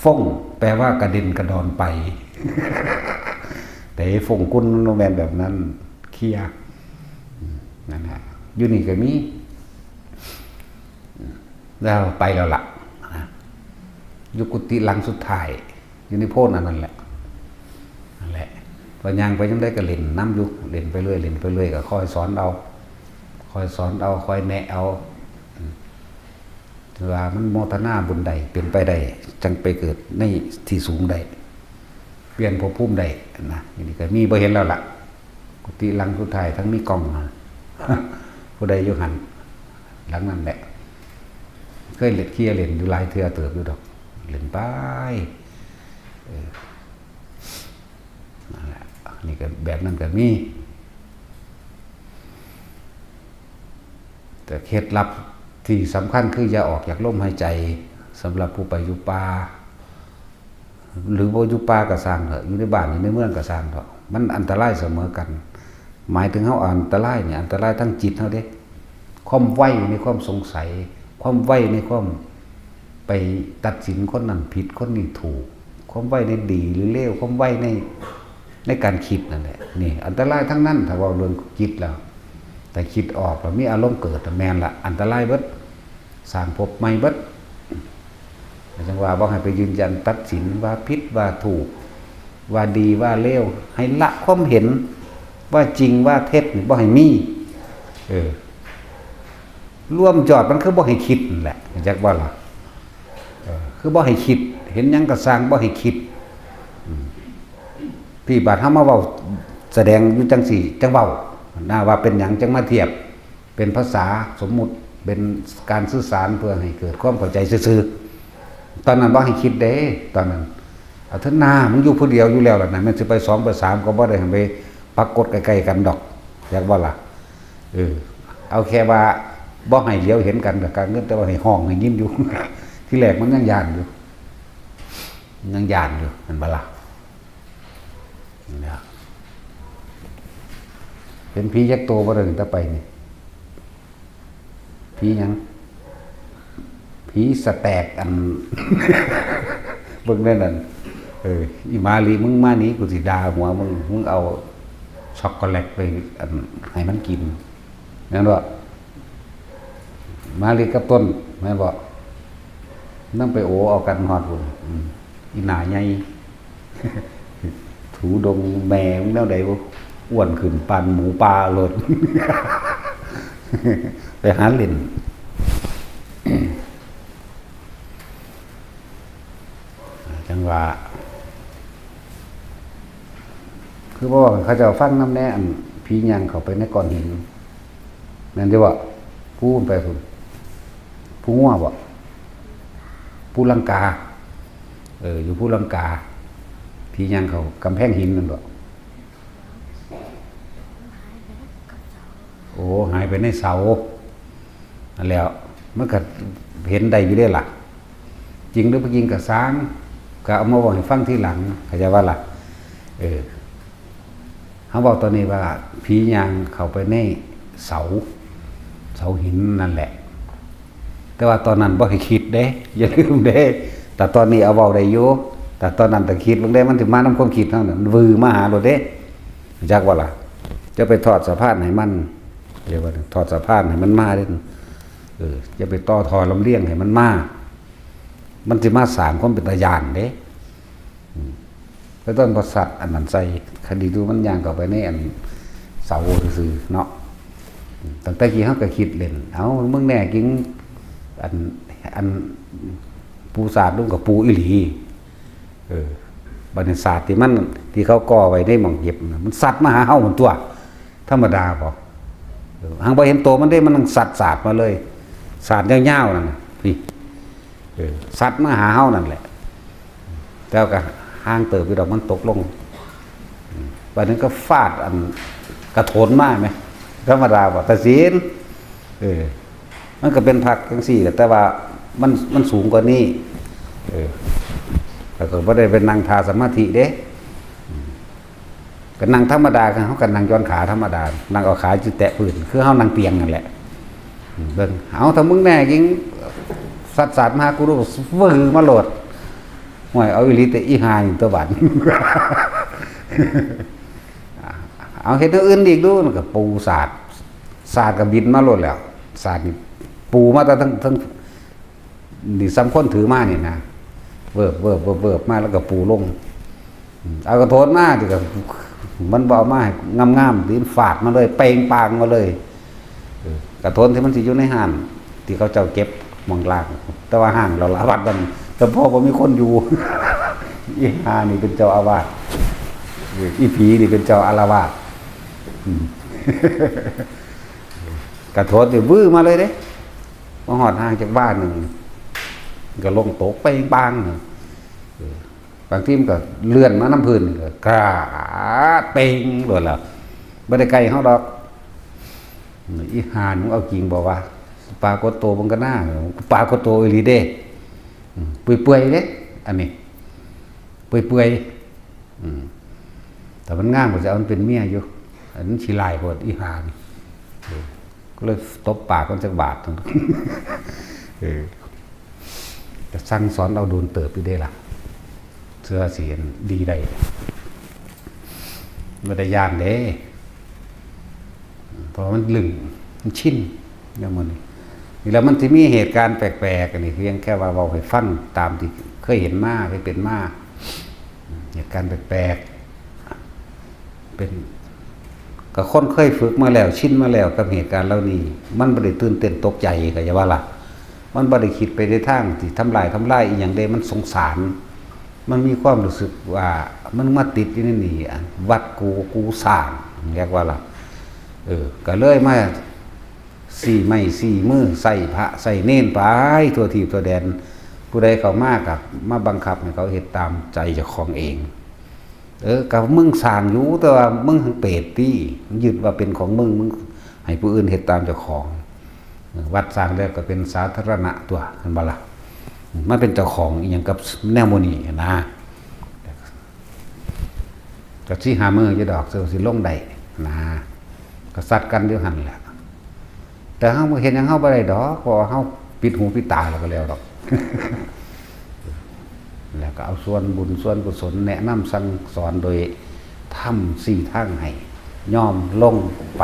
ฟ้งแปลว่ากระเด็นกระดอนไป เตะฟ้งกุนมันบ่แม่นแบบนั้น เคลียร์ อืม นั่นแหละ อยู่นี่ก็มี แล้วไปแล้วล่ะนะ อยู่กุฏิหลังสุดท้าย อยู่ในโพนอันนั้นแหละ นั่นแหละ พอย่างไปจั่งใดก็เล่นนำอยู่ เล่นไปเรื่อย เล่นไปเรื่อย ก็คอยสอนเอา คอยสอนเอา คอยแนะเอา อืม ว่ามันโมทนาบุญได้ เป็นไปได้ จั่งไปเกิดในที่สูงได้ เปลี่ยนภพภูมิได้นะ อันนี้ก็มีบ่เห็นแล้วล่ะ กุฏิหลังสุดท้ายทั้งมีกล้องนะ ผู้ใดอยู่หั่น หลังนั่นแหละ เคยเล่นเคลียร์เล่นอยู่หลายเทื่อเติบอยู่ดอก เล่นไป เออ นั่นแหละ นี่ก็แบบนั้นก็มี แต่เคล็ดลับที่สำคัญคืออย่าออกจากลมหายใจ สำหรับผู้ไปอยู่ป่า หรือบ่อยู่ป่าก็ซ่างเถาะ อยู่ในบ้านอยู่ในเมืองก็ซ่างเถาะ มันอันตรายเสมอกัน หมายถึงเฮาอันตรายเนี่ย อันตรายทั้งจิตเฮาเด้ ความไวในความสงสัย ความไวในความ ไปตัดสินคนนั้นผิดคนนี้ถูก ความไวในดีหรือเลว ความไวในในการคิดนั่นแหละ นี่อันตรายทั้งนั้น ถ้าเว้าเรื่องจิตแล้ว แต่คิดออกแล้วมีอารมณ์เกิดน่ะ แม่นละ อันตรายเบิด สร้างภพใหม่เบิด จั่งว่าบ่ให้ไปยืนยันตัดสินว่าผิดว่าถูก ว่าดีว่าเลว ให้ละความเห็นว่าจริงว่าเท็จนี่บ่ให้มี เออ รวมยอดมันคือบ่ให้คิดนั่นแหละ จักว่าล่ะ เออ คือบ่ให้คิด เห็นหยังก็ซ่างบ่ให้คิด อืม พี่บาดเฮามาเว้าแสดงอยู่จังซี่ จังเว้านะ ว่าเป็นหยังจังมาเทียบ เป็นภาษาสมมุติ เป็นการสื่อสารเพื่อให้เกิดความเข้าใจซื่อๆ ตอนนั้นบ่ให้คิดเด้ ตอนนั้น เอาเถอะนา มึงอยู่ผู้เดียวอยู่แล้วล่ะนะ แม่นสิไปสองไปสามก็บ่ได้ให้ไปปรากฏใกล้ๆกันดอก จักว่าล่ะ เออ เอาแค่ว่าบ่ให้เหลียวเห็นกันกับการเงิน แต่ว่าให้ฮ้องให้ยินอยู่ ที่แรกมันยังย้านอยู่ ยังย้านอยู่ แม่นบ่ล่ะ นี่ล่ะ เป็นผีจักโตบ่ได้ตั้งแต่ไปนี่ ผีหยัง ผีสแต็กอัน เบิ่งแน่นั่น เออ อีหมาลี มึงมานี่ กูสิด่าหัวมึง มึงเอาช็อกโกแลตไปอัน ให้มันกิน แม่นบ่ มาลีกับต้น แม่นบ่ นำไปโอเอากันฮอดพุ้น อืม อีหน้าใหญ่ ถูดงแม่มึงแนวใดบ่ อ้วนขึ้นปานหมูป่าโลด ไปหาเล่น จั่งว่า คือบ่ว่าเขาเจ้าฟังนำแน่ อันผีย่างเข้าไปในก้อนหิน แม่นอยู่บ่ ภูไปพุ้น ภูงัวบ่ ภูลังกา เออ อยู่ภูลังกา ผีย่างเข้ากำแพงหินนั่นบ่ โอ้ หายไปในเสา นั่นแหล้ว มันก็เห็นได้อยู่เด้ล่ะ จริงหรือบ่จริงก็ซ่าง ก็เอามาเว้าให้ฟังทีหลัง เข้าใจว่าล่ะ เออ เฮาเว้าตอนนี้ว่าผีย่างเข้าไปในเสา เสาหินนั่นแหละ แต่ว่าตอนนั้นบ่ให้คิดเด้ อย่าลืมเด้ แต่ตอนนี้เอาเว้าได้อยู่ แต่ตอนนั้นต้องคิดเบิ่งเด้ มันสิมานำความคิดเฮานั่น วือมาหาโลดเด้ จักว่าล่ะ จะไปทอดสะพานให้มัน เรียกว่าทอดสะพานให้มันมาเด้ เออ อย่าไปต่อท่อลำเลียงให้มันมา มันสิมาสร้างความเป็นตาย้านเด้ อืม แล้วต้นประสัตว์อันนั้นใส่ คดีดูมันย่างเข้าไปในอันเสาซื่อๆเนาะ อืม ตั้งแต่กี้เฮาก็คิดเล่น เอ้า มึงแน่จริง อัน อัน ปูสาดลงกับปูอีหลี เออ บัดนี้สาดที่มัน ที่เขาก่อไว้ในหม่องเก็บน่ะ มันสัดมาหาเฮาหมดตัว ธรรมดาบ่ เออ หางบ่เห็นตัวมันเด้ มันสัดสาดมาเลย สาดยาวๆนั่นน่ะ นี่ เออ สัดมาหาเฮานั่นแหละ แต่ก็ห่างเติบอยู่ดอก มันตกลง อืม บัดนั้นก็ฟาดอันกระโถนมาไหม ธรรมดาบ่ ตัดสิน เออ มันก็เป็นผักจังซี่แหละ แต่ว่ามัน มันสูงกว่านี้ เออ แล้วก็บ่ได้ไปนั่งท่าสมาธิเด้ อืม ก็นั่งธรรมดา เฮาก็นั่งหย่อนขาธรรมดา นั่งเอาขาจุแตะพื้น คือเฮานั่งเตียงนั่นแหละ อืม เบิ่ง เอา ถ้ามึงแน่จริง สัดสาดมาหากูดู วือมาโลด ห่วย เอาอีหลีแต่อีห่านี่ตัวบาด เอาเฮ็ดแนวอื่นอีกดู มันก็ปูสาด สาดก็บินมาโลดแล้ว สาดนี่ปูมาแต่ทั้ง ทั้ง นี่ซ้ำคนถือมานี่นะ เวิบ เวิบ เวิบ เวิบมาแล้วก็ปูลง อืม เอากระโถนมา ที่ก็ มันบ่เอามาให้งามๆ ตีนฟาดมาเลย เปงปางมาเลย เออ กระโถนที่มันสิอยู่ในห้าง ที่เขาเจ้าเก็บหม่องล่าง แต่ว่าห้างเราละวัดมัน แต่พ่อบ่มีคนอยู่ อีห่านี่เป็นเจ้าอาวาส เออ อีผีนี่เป็นเจ้าอาละวาส อืม กระโถนนี่วื้อมาเลยเด้ มาฮอดห่างจากบ้านหนึ่ง ก็ลงตกเปงปางหนึ่ง เออ บางทีมันก็เลื่อนมานำพื้นนี่ก็กราดเปงโลดแล้ว บ่ได้ไกลเฮาดอก อีห่า มึงเอาจริงบ่วะ ปรากฏโตเบิ่งก็น่า ปรากฏโตอีหลีเด้ อืม เปื่อยๆเด้ อันนี้ เปื่อยๆ อืม แต่มันงามกว่าจะเอามันเป็นเมียอยู่ อันนั้นขี้ร้ายโพด อีห่านี่ เออ ก็เลยตบปากมันจักบาด เออ ก็สั่งสอนเอาโดนเติบอยู่เด้ล่ะ เพื่อสิดีได้ บ่ได้ย้านเด้ เพราะมันลึง มันชิน แล้วมื้อนี้ นี่แล้วมันสิมีเหตุการณ์แปลกๆ อันนี้เพียงแค่ว่าเว้าให้ฟังตามที่เคยเห็นมา เคยเป็นมา เหตุการณ์แปลกๆ เป็น ก็คนเคยฝึกมาแล้ว ชินมาแล้วกับเหตุการณ์เหล่านี้ มันบ่ได้ตื่นเต้นตกใจ ก็อย่าว่าล่ะ มันบ่ได้คิดไปในทางที่ทำลาย ทำลายอีหยังเด้ มันสงสาร มันมีความรู้สึกว่ามันมาติดอยู่ในนี่ อันวัดกู กูสร้าง เรียกว่าล่ะ เออ ก็เลยมาสี่ไม้สี่มือ ใส่พระใส่เณรไปทั่วทีปทั่วแดน ผู้ใดเข้ามาก็มาบังคับให้เขาเฮ็ดตามใจเจ้าของเอง เออ ก็มึงสร้างอยู่ แต่ว่ามึงหั้นเปรตติ ยึดว่าเป็นของมึง มึงให้ผู้อื่นเฮ็ดตามเจ้าของ เออ วัดสร้างแล้วก็เป็นสาธารณะตั๊ว หั้นบ่ล่ะ มันเป็นเจ้าของอีหยังกับแนวหมู่นี้นะ ก็สิหามื้ออยู่ดอก สิลงได้นะ ก็ซัดกันอยู่หั่นแหละ แต่เฮาบ่เฮ็ดหยังเฮาบ่ได้ดอก เพราะว่าเฮาปิดหูปิดตาแล้วก็แล้วดอก แล้วก็เอาส่วนบุญส่วนกุศลแนะนำสั่งสอนโดยธรรมสี่ทางให้ ยอมลงไป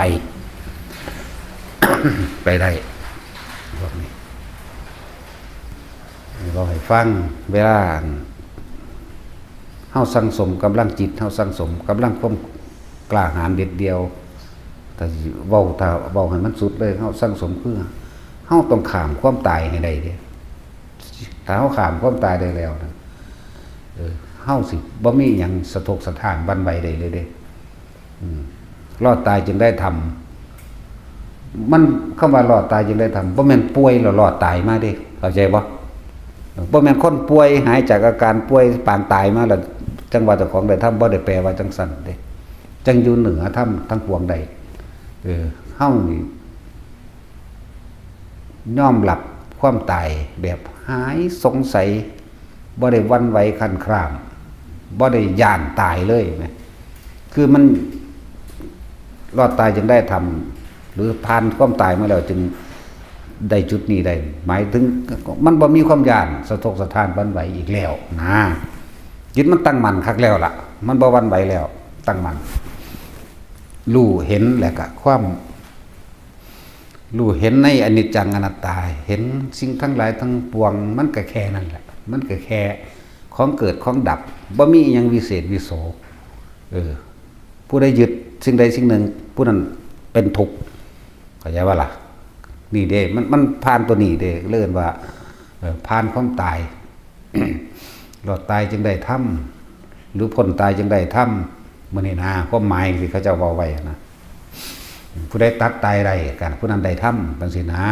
ไปได้ พวกนี้ เว้าให้ฟัง เวลาอัน เฮาสั่งสมกำลังจิต เฮาสั่งสมกำลังความกล้าหาญเด็ดเดี่ยว ถ้าสิเว้า ถ้าเว้าให้มันสุดเลย เฮาสั่งสมคือ เฮาต้องข้ามความตายให้ได้เด้ ถ้าเฮาข้ามความตายได้แล้วนะ เออ เฮาสิบ่มีหยังสะทกสะท้านหวั่นไหวได้เลยเด้ อืม รอดตายจึงได้ธรรม มัน คำว่ารอดตายจึงได้ธรรม บ่แม่นป่วยแล้วรอดตายมาเด้ เข้าใจบ่ บ่แม่นคนป่วยหายจากอาการป่วยปานตายมาแล้ว จั่งว่าเจ้าของได้ธรรม บ่ได้แปลว่าจั่งซั่นเด้ จั่งอยู่เหนือธรรมทั้งปวงได้ เออ เฮานี่ ยอมรับความตายแบบหายสงสัย บ่ได้หวั่นไหวครั่นคราม บ่ได้ย้านตายเลยนะ คือมันรอดตายจึงได้ธรรม หรือผ่านความตายมาแล้วจึงได้จุดนี้ได้ หมายถึงมันบ่มีความย้านสะทกสะท้านหวั่นไหวอีกแล้วนะ จิตมันตั้งมั่นคักแล้วล่ะ มันบ่หวั่นไหวแล้ว ตั้งมั่น รู้เห็นแล้วก็ความ รู้เห็นในอนิจจังอนัตตา เห็นสิ่งทั้งหลายทั้งปวง มันก็แค่นั้นแหละ มันก็แค่ของเกิดของดับ บ่มีอิหยังวิเศษวิโส เออ ผู้ใดยึดสิ่งใดสิ่งหนึ่ง ผู้นั้นเป็นทุกข์ เข้าใจบ่ล่ะ นี่เด้ มัน มันผ่านตัวนี้เด้ เรียกว่า เออ ผ่านความตาย รอดตายจึงได้ธรรม หรือพ้นตายจึงได้ธรรม มื้อนี้นะ ความหมายที่เขาเจ้าเว้าไว้นะ ผู้ใดตัดตายได้ก็ผู้นั้นได้ธรรม จั่งซี้นะ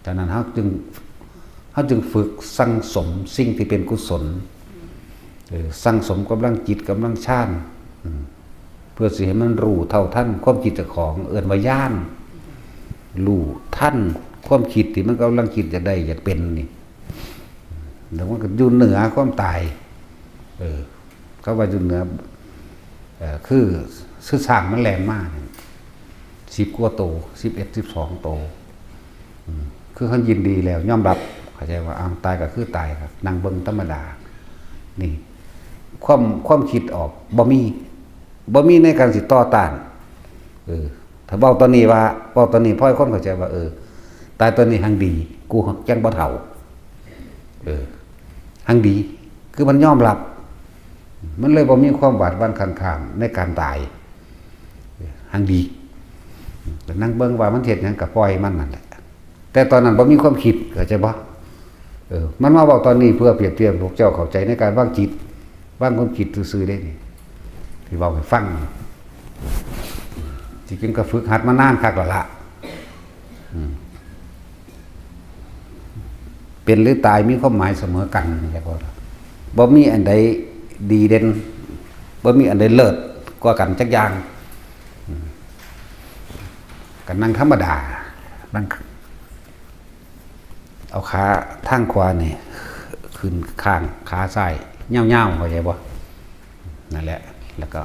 ฉะนั้นเฮาจึง เฮาจึงฝึกสั่งสมสิ่งที่เป็นกุศล เออ สั่งสมกำลังจิตกำลังฌาน อืม เพื่อสิให้มันรู้เท่าทันความคิดเจ้าของ เอิ้นว่าญาณ รู้ทันความคิดที่มันกำลังคิดอยากได้อยากเป็นนี่ แล้วมันก็อยู่เหนือความตาย เออ เขาว่าอยู่เหนือ เอ่อ คือ คือช้างมันแล่นมาเนี่ย สิบกว่าโต สิบเอ็ด สิบสองโต อืม คือเขายินดีแล้ว ยอมรับ เข้าใจว่า อ้าว ตายก็คือตายครับ นั่งเบิ่งธรรมดา นี่ ความ ความคิดออก บ่มี บ่มีในการสิต่อต้าน เออ ถ้าเว้าตอนนี้ว่า เว้าตอนนี้ พอให้คนเข้าใจว่า เออ ตายตอนนี้หังดี กูจั่งบ่เฒ่า เออ หังดี คือมันยอมรับ มันเลยบ่มีความหวาดหวั่นครั่นครามในการตาย หังดี ก็นั่งเบิ่งว่ามันเฮ็ดหยังก็ปล่อยมันนั่นแหละ แต่ตอนนั้นบ่มีความคิด เข้าใจบ่ เออ มันมาเว้าตอนนี้เพื่อเปรียบเทียบพวกเจ้าเข้าใจในการวางจิต วางความคิดซื่อๆเด้นี่ ที่เว้าให้ฟัง ที่จริงก็ฝึกหัดมานานคักแล้วล่ะ อืม เป็นหรือตายมีความหมายเสมอกัน นี่แหละ บ่ บ่มีอันใดดีเด่น บ่มีอันใดเลิศกว่ากันจักอย่าง อืม ก็นั่งธรรมดา นั่ง เอาขาทางขวานี่ขึ้นข้างขาซ้ายยาวๆ เข้าใจบ่ นั่นแหละ แล้วก็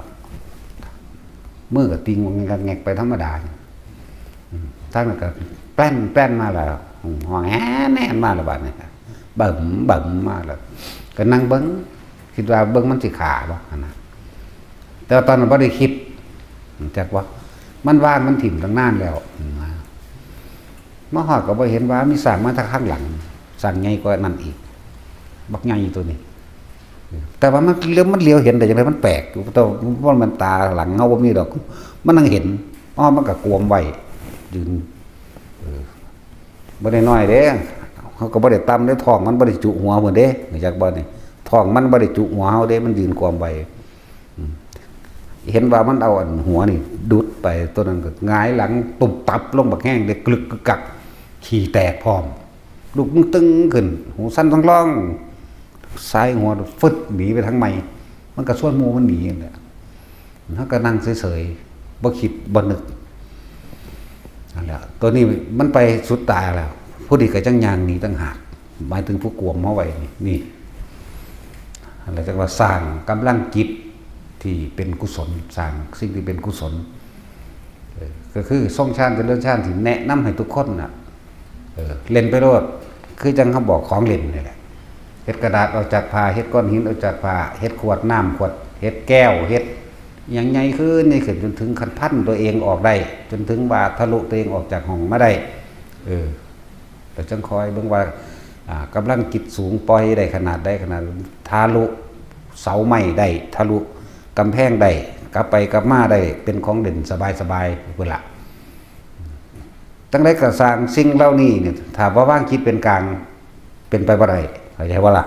มือก็ติงงอกแงกไปธรรมดา อืม ทางนั้นก็แป้นแป้นมาแล้ว ห้องแหนแหนมาแล้วบาดนี้ เบิ่มเบิ่มมาแล้ว ก็นั่งเบิ่ง คิดว่าเบิ่งมันสิขาบ่หั่นนะ แต่ว่าตอนนั้นบ่ได้คิด จักว่า มันวางมันถิ่มตั้งนานแล้ว มาฮอดก็บ่เห็นว่ามีช้างมาทางข้างหลัง ช้างใหญ่กว่านั้นอีก บักใหญ่ตัวนี้ แต่ว่ามันเหลียว มันเหลียวเห็นได้จังได๋ มันแปลกอยู่ แต่ว่ามันตาหลังเฮาบ่มีดอก มันนั่งเห็น อ้อ มันก็กวมไว้ ยืน เออ บ่ได้น้อยเด้ เฮาก็บ่ได้ต่ำเด้ ท้องมันบ่ได้จุหัวเพิ่นเด้ รู้จักบ่นี่ ท้องมันบ่ได้จุหัวเฮาเด้ มันยืนกวมไว้ อืม เห็นว่ามันเอาอันหัวนี่ดุดไป ตัวนั้นก็หงายหลังตุบตับลงบักแฮงเด้ กลึกกึกกัก ขี้แตกพร้อม ลุกมึงตึงขึ้น หูสั่นท้องร้อง สายหัวฟึดหนีไปทางใหม่ มันก็ชวนหมู่มันหนีนั่นแหละ เฮาก็นั่งเฉยๆ บ่คิดบ่นึก นั่นแหละ ตัวนี้มันไปสุดตายแล้ว ผู้นี้ก็จั่งย่างหนีต่างหาก หมายถึงผู้กวมเฮาไว้นี่ นี่ นั่นแหละจั่งว่าสร้างกำลังจิตที่เป็นกุศล สร้างสิ่งที่เป็นกุศล เออ ก็คือทรงฌานเจริญฌานที่แนะนำให้ทุกคนน่ะ เออ เล่นไปโลด คือจั่งเฮาบอกของเล่นนี่แหละ เฮ็ดกระดาษออกจากผ้า เฮ็ดก้อนหินออกจากผ้า เฮ็ดขวดน้ำขวด เฮ็ดแก้ว เฮ็ดหยังใหญ่ขึ้น ใหญ่ขึ้น จนถึงขั้นพันตัวเองออกได้ จนถึงว่าทะลุตัวเองออกจากห้องมาได้ เออ แล้วจั่งคอยเบิ่งว่า อ่า กำลังจิตสูงปล่อยได้ขนาดใด ขนาดทะลุเสาไม้ได้ ทะลุกำแพงได้ กลับไปกลับมาได้ เป็นของเล่นสบายๆ พุ้นล่ะ จั่งใดก็ซ่าง สิ่งเหล่านี้เนี่ย ถ้าบ่วางจิตเป็นกลาง เป็นไปบ่ได้ เข้าใจบ่ล่ะ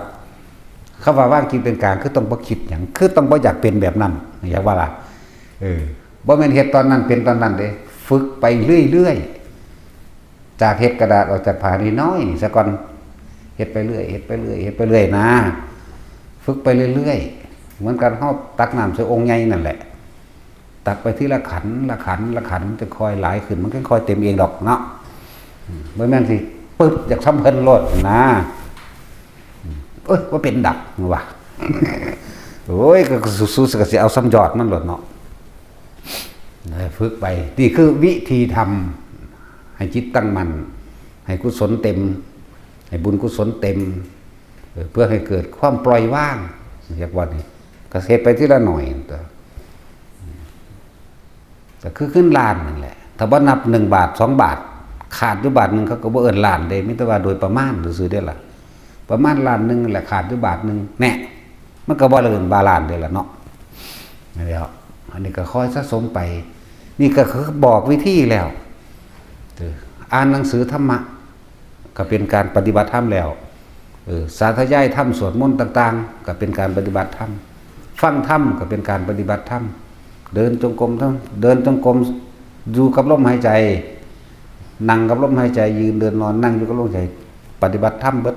คำว่าวางจิตเป็นกลาง คือต้องบ่คิดหยัง คือต้องบ่อยากเป็นแบบนั้น เข้าใจบ่ล่ะ เออ บ่แม่นเฮ็ดตอนนั้นเป็นตอนนั้นเด้ ฝึกไปเรื่อยๆ จากเฮ็ดกระดาษออกจากผ้าน้อยๆ นี่ซะก่อน เฮ็ดไปเรื่อย เฮ็ดไปเรื่อย เฮ็ดไปเรื่อยนะ ฝึกไปเรื่อยๆ เหมือนกัน เฮาตักน้ำใส่องค์ใหญ่นั่นแหละ ตักไปทีละขัน ละขัน ละขัน มันจะค่อยหลายขึ้น มันก็ค่อยเต็มเองดอกเนาะ อืม บ่แม่นสิปึ๊บ อยากส่ำเพิ่นโลดนะ อืม เอ้ย บ่เป็นดอก ว่า โอ้ย ก็สู้ๆ ก็สิเอาส่ำยอดมันโลดเนาะ เออ ฝึกไป นี่คือวิธีทำ ให้จิตตั้งมั่น ให้กุศลเต็ม ให้บุญกุศลเต็ม เออ เพื่อให้เกิดความปล่อยวาง เรียกว่านี่ ก็เฮ็ดไปทีละหน่อย ก็คือเงินล้านนั่นแหละ ถ้าบ่นับหนึ่งบาท สองบาท ขาดอยู่บาทหนึ่ง เขาก็บ่เอิ้นล้านเด้ มีแต่ว่าโดยประมาณซื่อๆ เด้ล่ะ ประมาณล้านหนึ่งแหละ ขาดอยู่บาทหนึ่ง แน่ มันก็บ่เอิ้นว่าล้านเด้ล่ะเนาะ นั่นแหละ อันนี้ก็ค่อยสะสมไป นี่ก็คือบอกวิธีแล้ว เออ อ่านหนังสือธรรมะ ก็เป็นการปฏิบัติธรรมแล้ว เออ สาธยายธรรม สวดมนต์ต่างๆ ก็เป็นการปฏิบัติธรรม ฟังธรรมก็เป็นการปฏิบัติธรรม เดินจงกรมธรรม เดินจงกรม อยู่กับลมหายใจ นั่งกับลมหายใจ ยืนเดินนอนนั่งอยู่กับลมหายใจ ปฏิบัติธรรมเบิด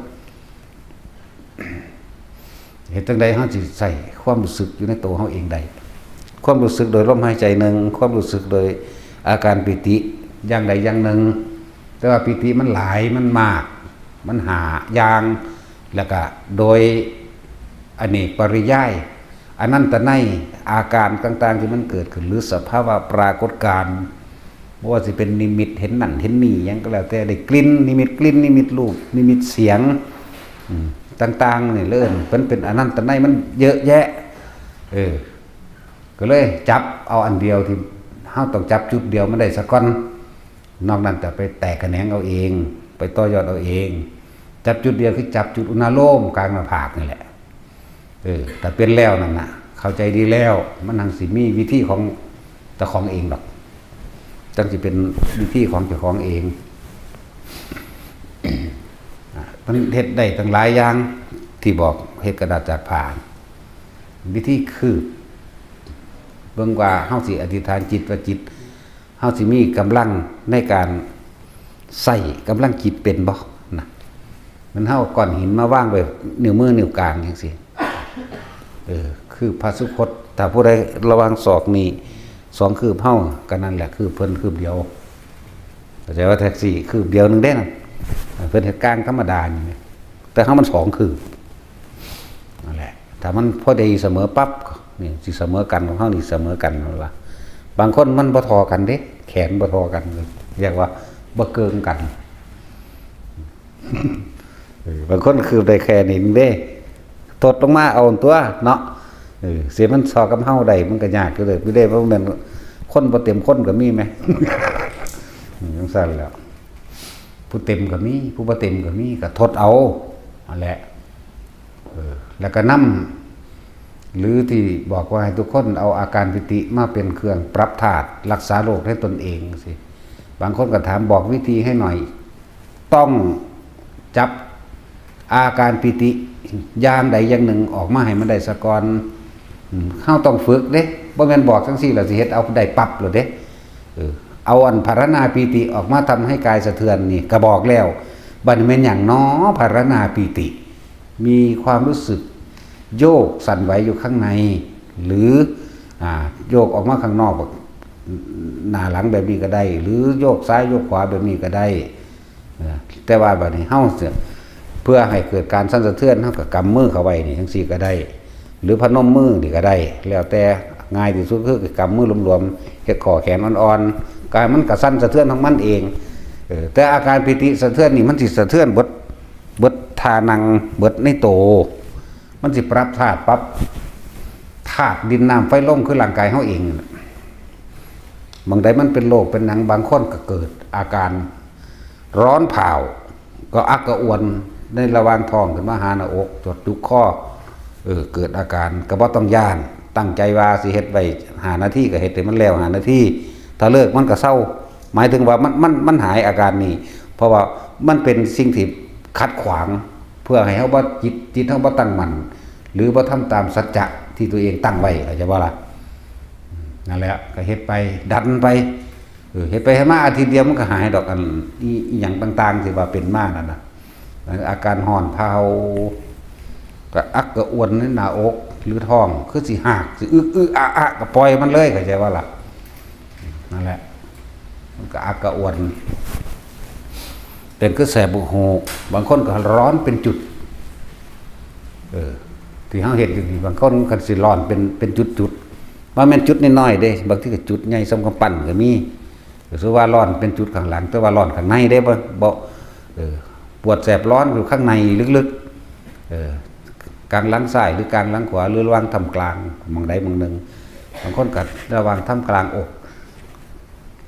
เฮ็ดจั่งใดเฮาสิใส่ความรู้สึกอยู่ในตัวเฮาเองได้ ความรู้สึกโดยลมหายใจหนึ่ง ความรู้สึกโดยอาการปีติอย่างใดอย่างหนึ่ง แต่ว่าปีติมันหลาย มันมาก มันห้าอย่าง แล้วก็โดยอเนกปริยาย อนันตนัย อาการต่างๆที่มันเกิดขึ้น หรือสภาวะปรากฏการณ์ บ่ว่าสิเป็นนิมิตเห็นนั่นเห็นนี่หยังก็แล้วแต่ ได้กลิ่นนิมิตกลิ่น นิมิตรูป นิมิตเสียง อืม ต่างๆนี่ เอิ้นมันเป็นอนันตนัย มันเยอะแยะ เออ ก็เลยจับเอาอันเดียวที่เฮาต้องจับจุดเดียวมันได้ซะก่อน นอกนั้นก็ไปแตกแขนงเอาเอง ไปต่อยอดเอาเอง จับจุดเดียวคือจับจุดอุณาโลมกลางหน้าผากนี่แหละ เออ แต่เป็นแล้วนั่นน่ะ เข้าใจดีแล้ว มันหังสิมีวิธีของเจ้าของเองดอก จั่งสิเป็นวิธีของเจ้าของเอง อ่ะ มันเฮ็ดได้ตั้งหลายอย่าง ที่บอกเฮ็ดกระดาษจากผ้า วิธีคืบ เบิ่งว่าเฮาสิอธิษฐานจิตว่าจิต เฮาสิมีกำลังในการใช้กำลังจิตเป็นบ่นะ มันเฮาเอาก้อนหินมาวางไว้นิ้วมือนิ้วกลางจั่งซี้ เออ คือพระสุคต ถ้าผู้ใดระหว่างศอกนี่ สองคืบเฮา ก็นั่นแหละคืบเพิ่นคืบเดียว เข้าใจว่าแท็กซี่คืบเดียวหนึ่งเด้นะ เพิ่นเฮ็ดกลางธรรมดานี่นะ แต่เฮามันสองคืบ นั่นแหละ ถ้ามันพอดีเสมอปั๊บ นี่สิเสมอกัน ของเฮานี่เสมอกันนั่นล่ะ บางคนมันบ่เท่ากันเด้ แขนบ่เท่ากัน เรียกว่าบ่เกิงกัน เออบางคนคือได้แค่นี้เด้ ทดลงมาเอาตัวเนาะ เออ เสียมันซอกับเฮาได้ มันก็ยากอยู่เด้ บ่ได้ บ่แม่นคนบ่เต็มคนก็มีแหม อืม จั่งซั้นแหล้ว ผู้เต็มก็มี ผู้บ่เต็มก็มี ก็ทดเอา นั่นแหละ เออ แล้วก็นำ หรือที่บอกว่าให้ทุกคนเอาอาการปีติมาเป็นเครื่องปรับธาตุ รักษาโรคให้ตนเองสิ บางคนก็ถามบอกวิธีให้หน่อย ต้องจับอาการปีติอย่างใดอย่างหนึ่งออกมาให้มันได้ซะก่อน อืม เฮาต้องฝึกเด้ บ่แม่นบอกจั่งซี้แล้วสิเฮ็ดเอาได้ปั๊บโลดเด้ เออ เอาอันภาวนาปีติออกมาทำให้กายสะเทือนนี่ก็บอกแล้ว บัดนี้แม่นหยังน้อภาวนาปีติ มีความรู้สึกโยกสั่นไหวอยู่ข้างใน หรือ อ่า โยกออกมาข้างนอก หน้าหลังแบบนี้ก็ได้ หรือโยกซ้ายโยกขวาแบบนี้ก็ได้ เออ แต่ว่าบัดนี้เฮาสิ เพื่อให้เกิดการสั่นสะเทือน เฮาก็กำมือเข้าไว้นี่จั่งซี้ก็ได้ หรือพนมมือนี่ก็ได้ แล้วแต่ ง่ายที่สุดคือกำมือหลวมๆ เฮ็ดข้อแขนอ่อนๆ กายมันก็สั่นสะเทือนของมันเอง เออ แต่อาการปีติสะเทือนนี่มันสิสะเทือนเบิด เบิดท่านั่ง เบิดในโต มันสิปรับธาตุ ปรับธาตุดินน้ำไฟลม คือร่างกายเฮาเองนั่นแหละ บางใดมันเป็นโรคเป็นหยัง บางคนก็เกิดอาการร้อนเผา ก็อักกระอ่วนในระหว่างท้องขึ้นมาหาหน้าอก จดจุกคอ เออ เกิดอาการ ก็บ่ต้องย้าน ตั้งใจว่าสิเฮ็ดไว้ห้านาทีก็เฮ็ดให้มันแล้วห้านาที ถ้าเลิกมันก็เซา หมายถึงว่ามัน มัน มันหายอาการนี้ เพราะว่ามันเป็นสิ่งที่ขัดขวาง เพื่อให้เฮาบ่ จิต จิตเฮาบ่ตั้งมั่น หรือบ่ทำตามสัจจะที่ตัวเองตั้งไว้ เข้าใจบ่ล่ะ นั่นแหละ ก็เฮ็ดไป ดันไป เออ เฮ็ดไปเฮ็ดมาอาทิตย์เดียวมันก็หายดอก อันอี อีหยังต่างๆ ที่ว่าเป็นมานั่นน่ะ อาการร้อนเผา ก็อักกระอ่วนในหน้าอก หรือท้อง คือสิหาก สิอึกอึกอะอะ ก็ปล่อยมันเลย เข้าใจบ่ล่ะ นั่นแหละ มันก็อักกระอ่วน เป็นคือแสบหู บางคนก็ร้อนเป็นจุด เออ ที่เฮาเฮ็ดอยู่นี่ บางคนก็สิร้อนเป็น เป็นจุดๆ บ่แม่นจุดน้อยๆ เด้ บางทีก็จุดใหญ่ส่ำกำปั้นก็มี ก็คือว่าร้อนเป็นจุดข้างหลัง แต่ว่าร้อนข้างในเด้ บ่ บ่ เออ ปวดแสบร้อนอยู่ข้างในลึกๆ เออ กลางหลังซ้ายหรือกลางหลังขวา หรือระหว่างท่ามกลาง หม่องใดหม่องหนึ่ง บางคนก็ระหว่างท่ามกลางอก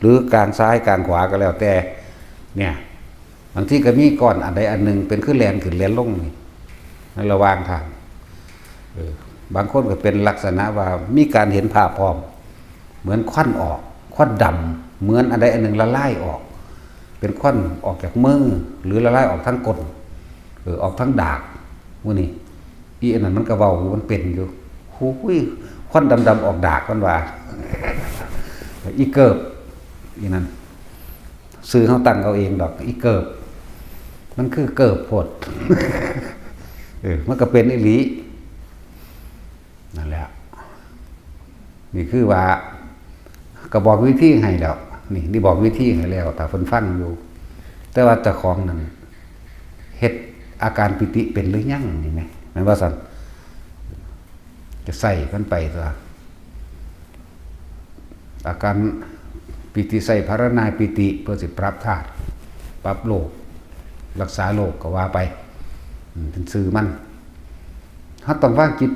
หรือกลางซ้ายกลางขวาก็แล้วแต่ เนี่ย บางทีก็มีก้อนอันใดอันหนึ่งเป็นคือแล่นขึ้นแล่นลงนี่ ในระหว่างทาง เออ บางคนก็เป็นลักษณะว่ามีการเห็นภาพพร้อม เหมือนควันออก ควันดำ เหมือนอันใดอันหนึ่งละลายออก เป็นควันออกจากมือ หรือละลายออกทางก้น เออ ออกทางดาก หมู่นี้ อีอันนั้นมันก็เว้าอยู่ มันเป็นอยู่ หูย ควันดำๆ ออกดาก มันว่า อีเกิบ อีนั่น ชื่อเฮาตั้งเอาเองดอก อีเกิบ มันคือเกิบโพด เออ มันก็เป็นอีหลี นั่นแหละ นี่คือว่า ก็บอกวิธีให้แล้ว นี่ นี่บอกวิธีให้แล้ว ถ้าเพิ่นฟังอยู่ แต่ว่าเจ้าของนั่น เฮ็ดอาการปีติเป็นหรือยัง นี่แหม แม่นบ่ซั่น จะใส่มันไปตัว อาการปีติ ใส่ภาวนาปีติ เพื่อสิปรับธาตุ ปรับโรค รักษาโรคก็ว่าไป อืม เป็นชื่อมัน เฮาต้องวางจิต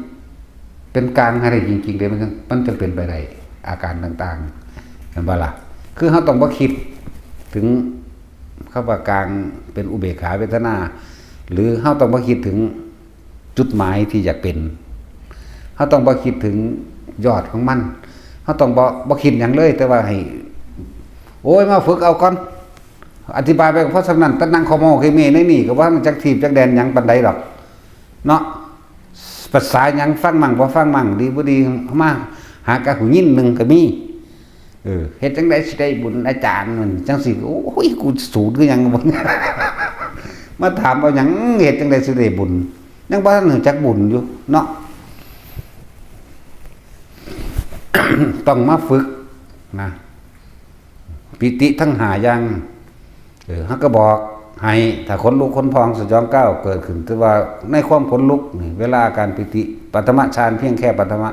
เป็นกลางให้ได้จริงๆ เด้ มันจั่ง มันจั่งเป็นไปได้ อาการต่างๆ แม่นบ่ล่ะ คือเฮาต้องบ่คิดถึงคำว่ากลางเป็นอุเบกขาเวทนา หรือเฮาต้องบ่คิดถึงจุดหมายที่อยากเป็น เฮาต้องบ่คิดถึงยอดของมัน เฮาต้องบ่ บ่คิดหยังเลย แต่ว่าให้ โอ้ย มาฝึกเอาก่อน อธิบายไปก็พอส่ำนั้น แต่นั่งขอมอเคเมในนี่ก็บ่ทันจักทีบจักแดนหยังปานใดดอก เนาะ ภาษาหยังฟังมั่งบ่ฟังมั่ง ดีบ่ดี มาหากะหูยินหนึ่งก็มี เออ เฮ็ดจั่งใดสิได้บุญอาจารย์มัน จั่งซี้ โอ้ย กูสูนคือหยังบ่ มาถามเอาหยัง เฮ็ดจั่งใดสิได้บุญ ยังบ่ทันรู้จักบุญอยู่ เนาะ ต้องมาฝึกนะ ปีติทั้งห้าอย่าง เออ เฮาก็บอกให้ ถ้าขนลุกขนพองสยองก้าวเกิดขึ้น ถือว่าในความขนลุกนี่ เวลาอาการปีติ ปฐมฌานเพียงแค่ปฐม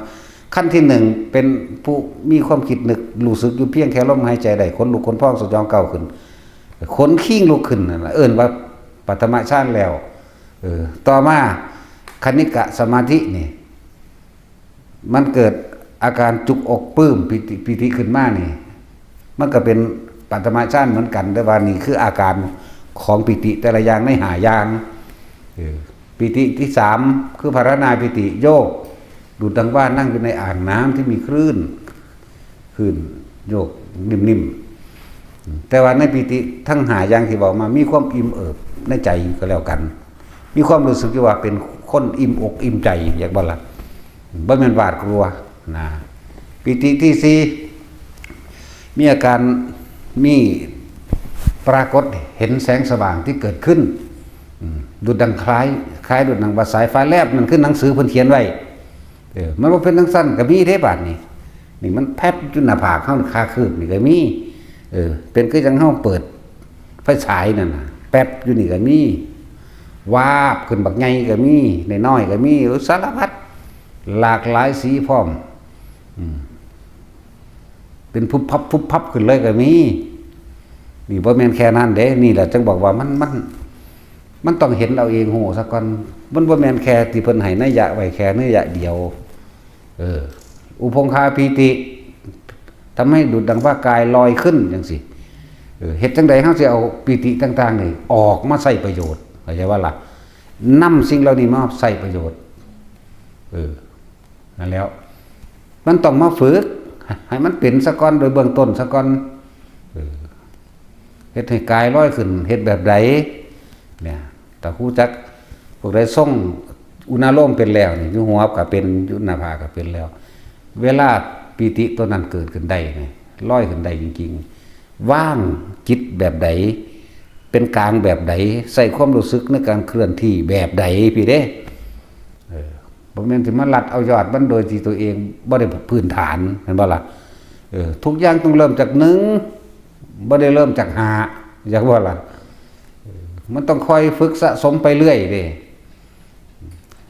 ขั้นที่หนึ่ง เป็นผู้มีความคิดนึก รู้สึกอยู่เพียงแค่ลมหายใจได้ ขนลุกขนพองสยองก้าวขึ้น ขนคิงลุกขึ้นนั่นล่ะ เอิ้นว่า ปฐมฌานแล้ว เออ ต่อมาคณิกะสมาธินี่ มันเกิดอาการจุกอกปลื้มปีติปีติขึ้นมานี่ มันก็เป็นปฐมฌานเหมือนกัน แต่ว่านี่คืออาการของปีติแต่ละอย่างในห้าอย่าง เออ ปีติที่สามคือภาวนาปีติโยก ดุจดังว่านั่งอยู่ในอ่างน้ำที่มีคลื่น คลื่นโยกนิ่มๆ แต่ว่าในปีติทั้งห้าอย่างที่บอกมามีความอิ่มเอิบในใจก็แล้วกัน มีความรู้สึกที่ว่าเป็นคนอิ่มอกอิ่มใจ อยากบ่ละบ่แม่นหวาดกลัวนะ ปีติที่สี่มีอาการมีปรากฏเห็นแสงสว่างที่เกิดขึ้น อืม ดุจดังคล้าย คล้ายดุจดังว่าสายฟ้าแลบนั่นคือหนังสือเพิ่นเขียนไว้ เออ มันบ่เป็นจังซั่นก็มีเด้บาดนี้ นี่มันแป๊บอยู่หน้าผากเฮาคาคืบนี่ก็มี เออ เป็นคือจังเฮาเปิดไฟฉายนั่นน่ะ แป๊บอยู่นี่ก็มี วาบขึ้นบักใหญ่ก็มี น้อยๆก็มี สารพัด หลากหลายสีพร้อม อืม เป็นพุบพับพุบพับขึ้นเลยก็มี นี่บ่แม่นแค่นั้นเด้ นี่แหละจึงบอกว่ามัน มัน มันต้องเห็นเอาเองฮู้ซะก่อน มันบ่แม่นแค่ที่เพิ่นให้นัยยะไว้แค่นัยยะเดียว เออ อุปคงคาปีติ ทำให้ดุจดังว่ากายลอยขึ้นจังซี่ เออ เฮ็ดจังใดเฮาสิเอาปีติต่างๆนี่ออกมาใช้ประโยชน์ เข้าใจบ่ล่ะ นำสิ่งเหล่านี้มาใช้ประโยชน์ เออ นั่นแหล้ว มันต้องมาฝึก ให้มันเป็นซะก่อน โดยเบื้องต้นซะก่อน เออ เฮ็ดให้กายลอยขึ้น เฮ็ดแบบใด เนี่ย ถ้าฮู้จัก พวกใดทรงอุณาโลมเป็นแล้วนี่ อยู่หัวก็เป็น อยู่หน้าผากก็เป็นแล้ว เวลาปีติตัวนั้นเกิดขึ้นได้นี่ ลอยขึ้นได้จริงๆ วางจิตแบบใด เป็นกลางแบบใด ใส่ความรู้สึกในการเคลื่อนที่แบบใด พี้เด้ เออ บ่แม่นสิมาลัดเอายอดมันโดยที่ตัวเองบ่ได้พื้นฐาน แม่นบ่ล่ะ เออ ทุกอย่างต้องเริ่มจากหนึ่ง บ่ได้เริ่มจากห้า อยากบ่ล่ะ เออ มันต้องคอยฝึกสะสมไปเรื่อยเด้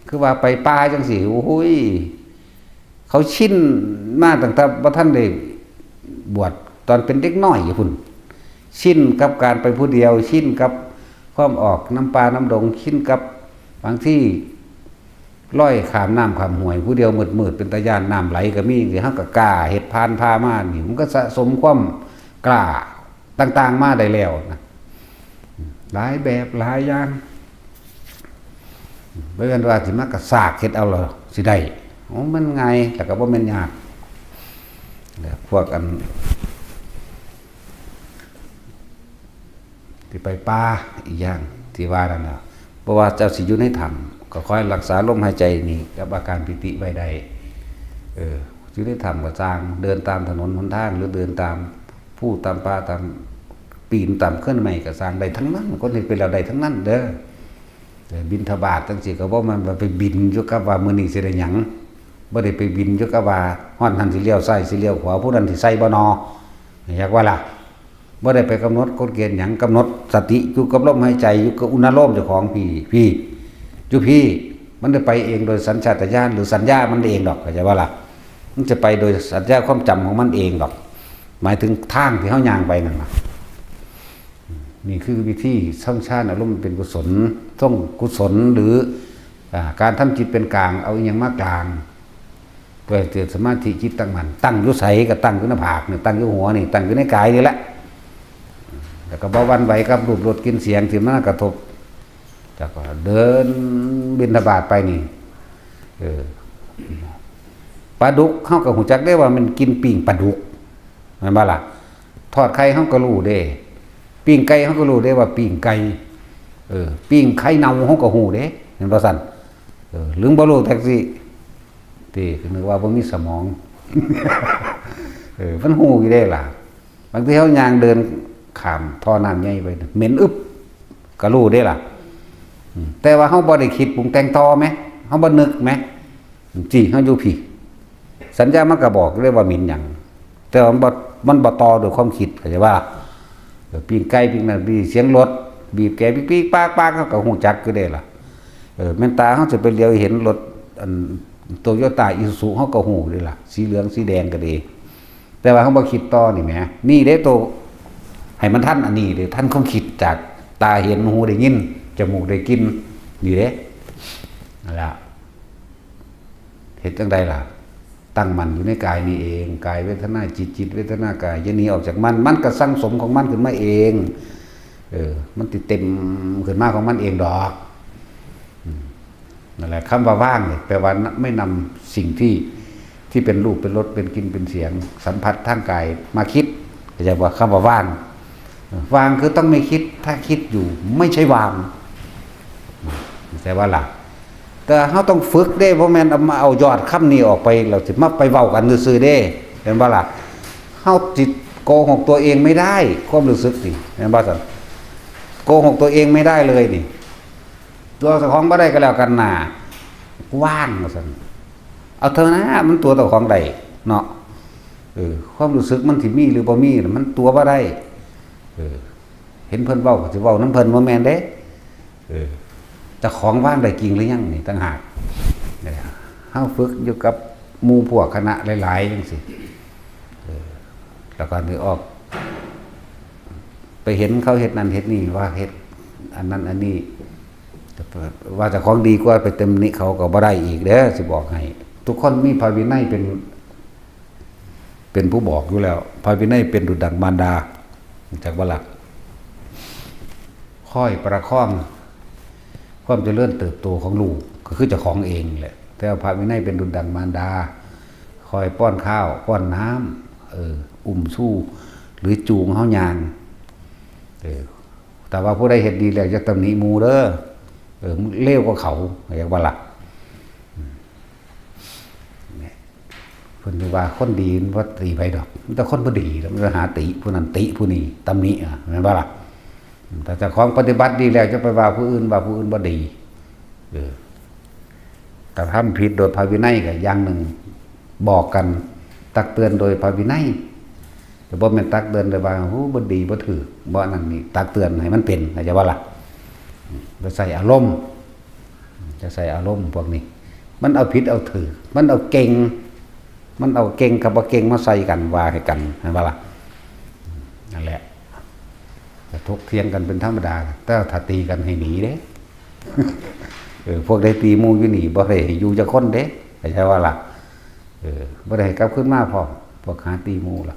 คือว่าไปป่าจังซี่ โอ้ย เขาชินมาตั้งแต่บ่ทันได้บวช ตอนเป็นเด็กน้อยอยู่พุ้น ชินกับการไปผู้เดียว ชินกับความออกนำป่านำดง ชินกับบางทีลอยข้ามน้ำข้ามห้วยผู้เดียวมืดๆ เป็นตาย้าน น้ำไหลก็มี จังซี้ เฮาก็กล้าเฮ็ด ผ่านพามานี่ มันก็สะสมความกล้าต่างๆมาได้แล้วนะ หลายแบบหลายอย่าง บ่แม่นว่าสิมากระซากเฮ็ดเอาแล้วสิได้ โอ้ มันง่าย แล้วก็บ่แม่นยาก แล้วพวกอัน ที่ไปป่าอีกอย่างที่ว่านั่นน่ะ เพราะว่าเจ้าสิอยู่ในถ้ำก็คอยรักษาลมหายใจนี่กับอาการปีติไว้ได้ เออ อยู่ในถ้ำก็ซ่าง เดินตามถนนหนทาง หรือเดินตามภูตามป่า ตามปีนตามเคินไม้ก็ซ่าง ได้ทั้งนั้น คนเฮ็ดไปแล้วได้ทั้งนั้นเด้อ แต่บิณฑบาตจังซี่ก็บ่แม่นว่าไปบินอยู่กับว่ามื้อนี้สิได้หยัง บ่ได้ไปบินอยู่กับว่าฮอดหั่นสิเลี้ยวซ้ายสิเลี้ยวขวา ผู้นั้นสิใส่บ่นอ อยากว่าล่ะ บ่ได้ไปกำหนดกฎเกณฑ์หยัง กำหนดสติอยู่กับลมหายใจ อยู่กับอุณาโลมเจ้าของพี้ พี้ อยู่พี้ มันได้ไปเองโดยสัญชาตญาณหรือสัญญามันเองดอก เข้าใจบ่ล่ะ มันจะไปโดยสัญญาความจำของมันเองดอก หมายถึงทางที่เฮาย่างไปนั่นล่ะ นี่คือวิธีทรงฌานอารมณ์เป็นกุศล ทรงกุศลหรือ อ่า การทำจิตเป็นกลาง เอาอิหยังมากลาง เพื่อให้เกิดสมาธิจิตตั้งมั่น ตั้งอยู่ไสก็ตั้งอยู่หน้าผากนี่ ตั้งอยู่หัวนี่ ตั้งอยู่ในกายนี่แหละ แล้วก็บ่หวั่นไหวกับรูปรสกลิ่นเสียงที่มันกระทบ แล้วก็เดินบิณฑบาตไปนี่ เออ ปลาดุก เฮาก็ฮู้จักได้ว่ามันกินปิ้งปลาดุก แม่นบ่ล่ะ ทอดไข่ เฮาก็รู้เด้ ปิ้งไก่ เฮาก็รู้เด้ว่าปิ้งไก่ เออ ปิ้งไข่เน่า เฮาก็ฮู้เด้ แม่นบ่ซั่น เออ หรือบ่รู้แท็กซี่ ติ นึกว่าบ่มีสมอง เออ มันฮู้อยู่เด้ล่ะ บางทีเฮาย่างเดินข้ามท่อน้ำใหญ่ไป เหม็นอึบ ก็รู้เด้ล่ะ อืม แต่ว่าเฮาบ่ได้คิดปรุงแต่งต่อแหม เฮาบ่นึกแหม จิ เฮาอยู่พี้ สัญญามันก็บอกเลยว่าเหม็นหยัง แต่ว่ามันบ่ มันบ่ต่อด้วยความคิด เข้าใจบ่ล่ะ เออ ปิ้งไก่ ปิ้งนั่น ปิ้ง เสียงรถบีบแกรปิ๊กๆปากๆ เฮาก็ฮู้จักอยู่เด้ล่ะ เออ แม่นตาเฮาสิไปเหลียวเห็นรถ อัน โตโยต้า อีซูซู เฮาก็ฮู้เด้ล่ะ สีเหลืองสีแดงก็ดี แต่ว่าเฮาบ่คิดต่อนี่แหม นี่เด้โต ให้มันทันอันนี้เด้ ทันความคิดจากตาเห็น หูได้ยิน จมูกได้กลิ่น นี่เด้ นั่นล่ะ เฮ็ดจั่งใดล่ะ ตั้งมั่นอยู่ในกายนี่เอง กายเวทนาจิต จิตเวทนากาย อย่าหนีออกจากมัน มันก็สั่งสมของมันขึ้นมาเอง เออ มันสิเต็มขึ้นมาของมันเองดอก อืม นั่นแหละ คำว่าวางเนี่ย แปลว่าไม่นำสิ่งที่ ที่เป็นรูป เป็นรส เป็นกลิ่น เป็นเสียง สัมผัสทางกายมาคิด เข้าใจบ่ คำว่าวาง วางคือต้องไม่คิด ถ้าคิดอยู่ไม่ใช่วาง เข้าใจบ่ล่ะ แต่เฮาต้องฝึกเด้ บ่แม่นเอามาเอายอดคำนี้ออกไป แล้วสิมาไปเว้ากันซื่อๆเด้ เห็นบ่ล่ะ เฮาสิโกหกตัวเองไม่ได้ ความรู้สึกนี่ เห็นบ่ซั่น โกหกตัวเองไม่ได้เลยนี่ ตัวเจ้าของบ่ได้ก็แล้วกันน่ะ ว่างว่าซั่น เอาเถอะนะ มันตัวเจ้าของได้เนาะ เออ ความรู้สึกมันสิมีหรือบ่มีน่ะ มันตัวบ่ได้ เออ เห็นเพิ่นเว้าก็สิเว้านำเพิ่น บ่แม่นเด้ เออ เจ้าของวางได้จริงหรือยังนี่ต่างหาก เออ เฮาฝึกอยู่กับหมู่พวกคณะหลายๆจั่งซี้ เออ แล้วก็นึกออก ไปเห็นเขาเฮ็ดนั่นเฮ็ดนี่ ว่าเฮ็ดอันนั้นอันนี้ ว่าเจ้าของดีกว่า ไปตำหนิเขาก็บ่ได้อีกเด้อ สิบอกให้ ทุกคนมีพระวินัยเป็น เป็นผู้บอกอยู่แล้ว พระวินัยเป็นดุจดังมารดา รู้จักบ่ล่ะ คอยประคองความเจริญเติบโตของลูก ก็คือเจ้าของเองแหละ แต่ว่าพระวินัยเป็นดุจดังมารดา คอยป้อนข้าว ป้อนน้ำ เออ อุ้มชู หรือจูงเฮาย่าง เออ แต่ว่าผู้ใดเฮ็ดดีแล้วอย่าตำหนิหมู่เด้อ เออ มึงเลวกว่าเขา เรียกว่าล่ะ เนี่ย เพิ่นว่าคนดีมันบ่ตีไผดอก มีแต่คนบ่ดีแล้วมันหาติผู้นั้นติผู้นี้ ตำหนิ อ่ะ แม่นบ่ล่ะ ถ้าเจ้าของปฏิบัติดีแล้วจะไปว่าผู้อื่น ว่าผู้อื่นบ่ดี เออ กระทำผิดโดยพระวินัยก็อย่างหนึ่ง บอกกัน ตักเตือนโดยพระวินัย แต่บ่แม่นตักเตือนโดยว่า โอ้ บ่ดี บ่ถืก บ่นั่นนี่ ตักเตือนให้มันเป็น เข้าใจบ่ล่ะ บ่ใส่อารมณ์ จะใส่อารมณ์พวกนี้ มันเอาผิดเอาถืก มันเอาเก่ง มันเอาเก่งกับบ่เก่งมาใส่กัน ว่าให้กัน เห็นบ่ล่ะ นั่นแหละ จะถกเถียงกันเป็นธรรมดา แต่ถ้าตีกันให้หนีเด้ เออ พวกได้ตีหมู่อยู่นี่ บ่ได้ให้อยู่จักคนเด้ เข้าใจบ่ล่ะ เออ บ่ได้ให้กลับคืนมาพร้อม พวกหาตีหมู่ล่ะ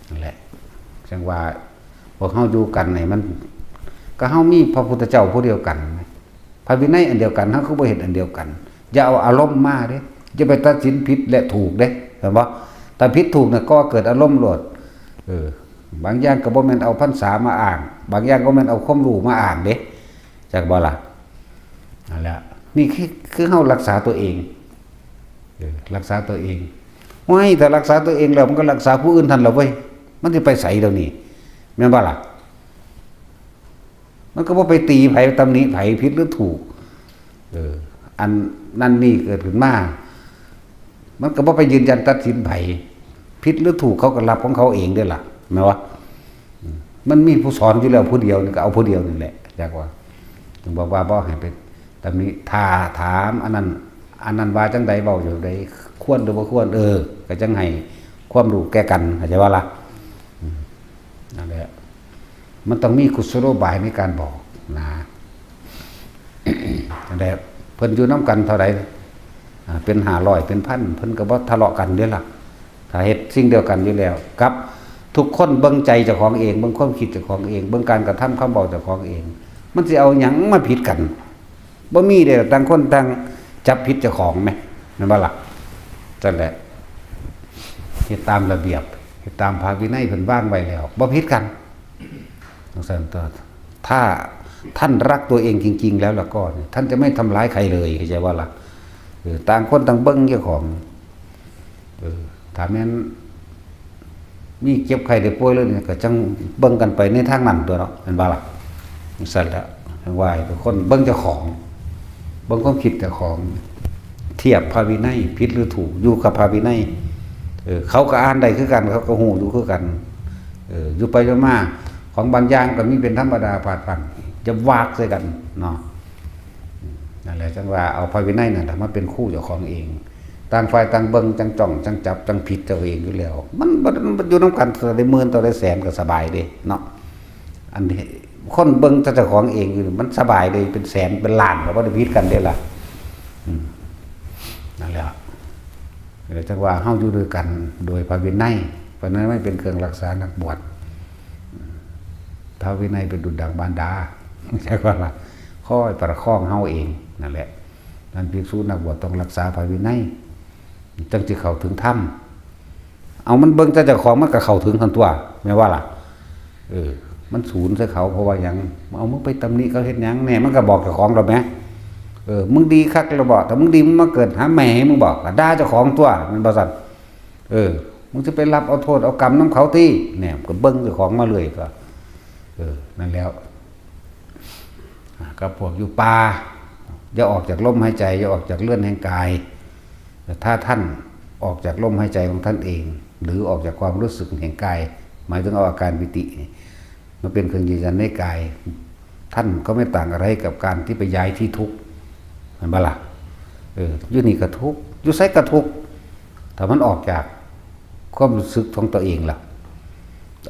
นั่นแหละ จั่งว่า พวกเฮาอยู่กันนี่มัน ก็เฮามีพระพุทธเจ้าผู้เดียวกัน พระวินัยอันเดียวกัน เฮาคือบ่เฮ็ดอันเดียวกัน อย่าเอาอารมณ์มาเด้ อย่าไปตัดสินผิดและถูกเด้ เห็นบ่ ถ้าผิดถูกน่ะ ก่อเกิดอารมณ์โลด เออ บางอย่างก็บ่แม่นเอาพรรษามาอ้าง บางอย่างก็แม่นเอาความรู้มาอ้างเด้ จักบ่ล่ะ นั่นแหละ นี่คือ คือเฮารักษาตัวเอง เออ รักษาตัวเอง โอ้ย ถ้ารักษาตัวเองแล้ว มันก็รักษาผู้อื่นทันละเว้ย มันสิไปไสเดี๋ยวนี้ แม่นบ่ล่ะ มันก็บ่ไปตีไผ ตำหนิไผ ผิดหรือถูก เออ อันนั่นนี่เกิดขึ้นมา มันก็บ่ไปยืนยันตัดสินไผ ผิดหรือถูกเขาก็รับของเขาเองเด้อล่ะ แม่นบ่ อืม มันมีผู้สอนอยู่แล้วผู้เดียวนี่ ก็เอาผู้เดียวนี่แหละ จักว่า ถึงบอกว่าบ่ให้ไปตำหนิ ถ้าถามอันนั้น อันนั้นว่าจั่งใด เว้าอยู่ใด ควรหรือบ่ควร เออ ก็จั่งให้ความรู้แก่กัน เข้าใจบ่ล่ะ อืม นั่นแหละ มันต้องมีกุศโลบายในการบอกนะ นั่นแหละ เพิ่นอยู่นำกันเท่าใด อ่า เป็นห้าร้อย เป็นพัน เพิ่นก็บ่ทะเลาะกันเด้อล่ะ ถ้าเฮ็ดสิ่งเดียวกันอยู่แล้ว กับทุกคนเบิ่งใจเจ้าของเอง เบิ่งความคิดเจ้าของเอง เบิ่งการกระทำคำเว้าเจ้าของเอง มันสิเอาหยังมาผิดกัน บ่มีเด้ ต่างคนต่างจับผิดเจ้าของแหม แม่นบ่ล่ะ นั่นแหละ เฮ็ดตามระเบียบ เฮ็ดตามพระวินัยเพิ่นวางไว้แล้ว บ่ผิดกัน จั่งซั่นตัว ถ้าท่านรักตัวเองจริงๆแล้วล่ะก็เนี่ย ท่านจะไม่ทำร้ายใครเลย เข้าใจบ่ล่ะ เออ ต่างคนต่างเบิ่งเจ้าของ เออ ถ้าแม่นมีเจ็บไข้ได้ป่วยเลยเนี่ย ก็จั่งเบิ่งกันไปในทางนั้นตัวเนาะ แม่นบ่ล่ะ จั่งซั่นแหละ จั่งว่าให้ทุกคนเบิ่งเจ้าของ เบิ่งความคิดเจ้าของ เทียบพระวินัย ผิดหรือถูก อยู่กับพระวินัย เออ เขาก็อ่านได้คือกัน เขาก็ฮู้อยู่คือกัน เออ อยู่ไปอยู่มา ของบางอย่างก็มีเป็นธรรมดา พลาดพลั้ง จะวากใส่กันเนาะ นั่นแหละ จั่งว่าเอาพระวินัยนั่นแหละมาเป็นครูเจ้าของเอง ต่างฝ่ายต่างเบิ่ง จั่งจ้อง จั่งจับ จั่งผิดเจ้าเองอยู่แล้ว มัน มัน มันอยู่นำกัน ต่อได้หมื่น ต่อได้แสนก็สบายเด้เนาะ อันนี้ คนเบิ่งแต่เจ้าของเองอยู่นี่มันสบายเลย เป็นแสนเป็นล้านก็บ่ได้ผิดกันเด้ล่ะ อืม นั่นแหละ เออ จังว่าเฮาอยู่ด้วยกันโดยพระวินัย เพราะนั้นไม่เป็นเครื่องรักษานักบวช พระวินัยเป็นดุจดังมารดา ใช่ว่าล่ะ คอยประคองเฮาเองนั่นแหละ นั้นภิกษุนักบวชต้องรักษาพระวินัย จังสิเข้าถึงธรรม เอามันเบิ่งแต่เจ้าของมันก็เข้าถึงทันตัว แม่นว่าล่ะ เออ มันศูนย์ใส่เขา เพราะว่าหยัง เอามึงไปตำหนิเขาเฮ็ดหยัง แน่ มันก็บอกเจ้าของแล้วแหม เออ มึงดีคักแล้วบ่ ถ้ามึงดีมึงมาเกิดหาแม่ให้มึงบ่ ก็ด่าเจ้าของตัว แม่นบ่ซั่น เออ มึงจะไปรับเอาโทษเอากรรมนำเขาติ แน่ ก็เบิ่งเจ้าของมาเรื่อยตัว เออ นั่นแล้ว อ่า กับพวกอยู่ป่า อย่าออกจากลมหายใจ อย่าออกจากเรือนแห่งกาย แต่ถ้าท่านออกจากลมหายใจของท่านเอง หรือออกจากความรู้สึกแห่งกาย หมายถึงเอาอาการปีตินี่มาเป็นเครื่องยืนยันในกาย ท่านก็ไม่ต่างอะไรกับการที่ไปย้ายที่ทุกข์ เห็นปะล่ะ เออ อยู่นี่ก็ทุกข์ อยู่ไสก็ทุกข์ ถ้ามันออกจากความรู้สึกของตัวเองล่ะ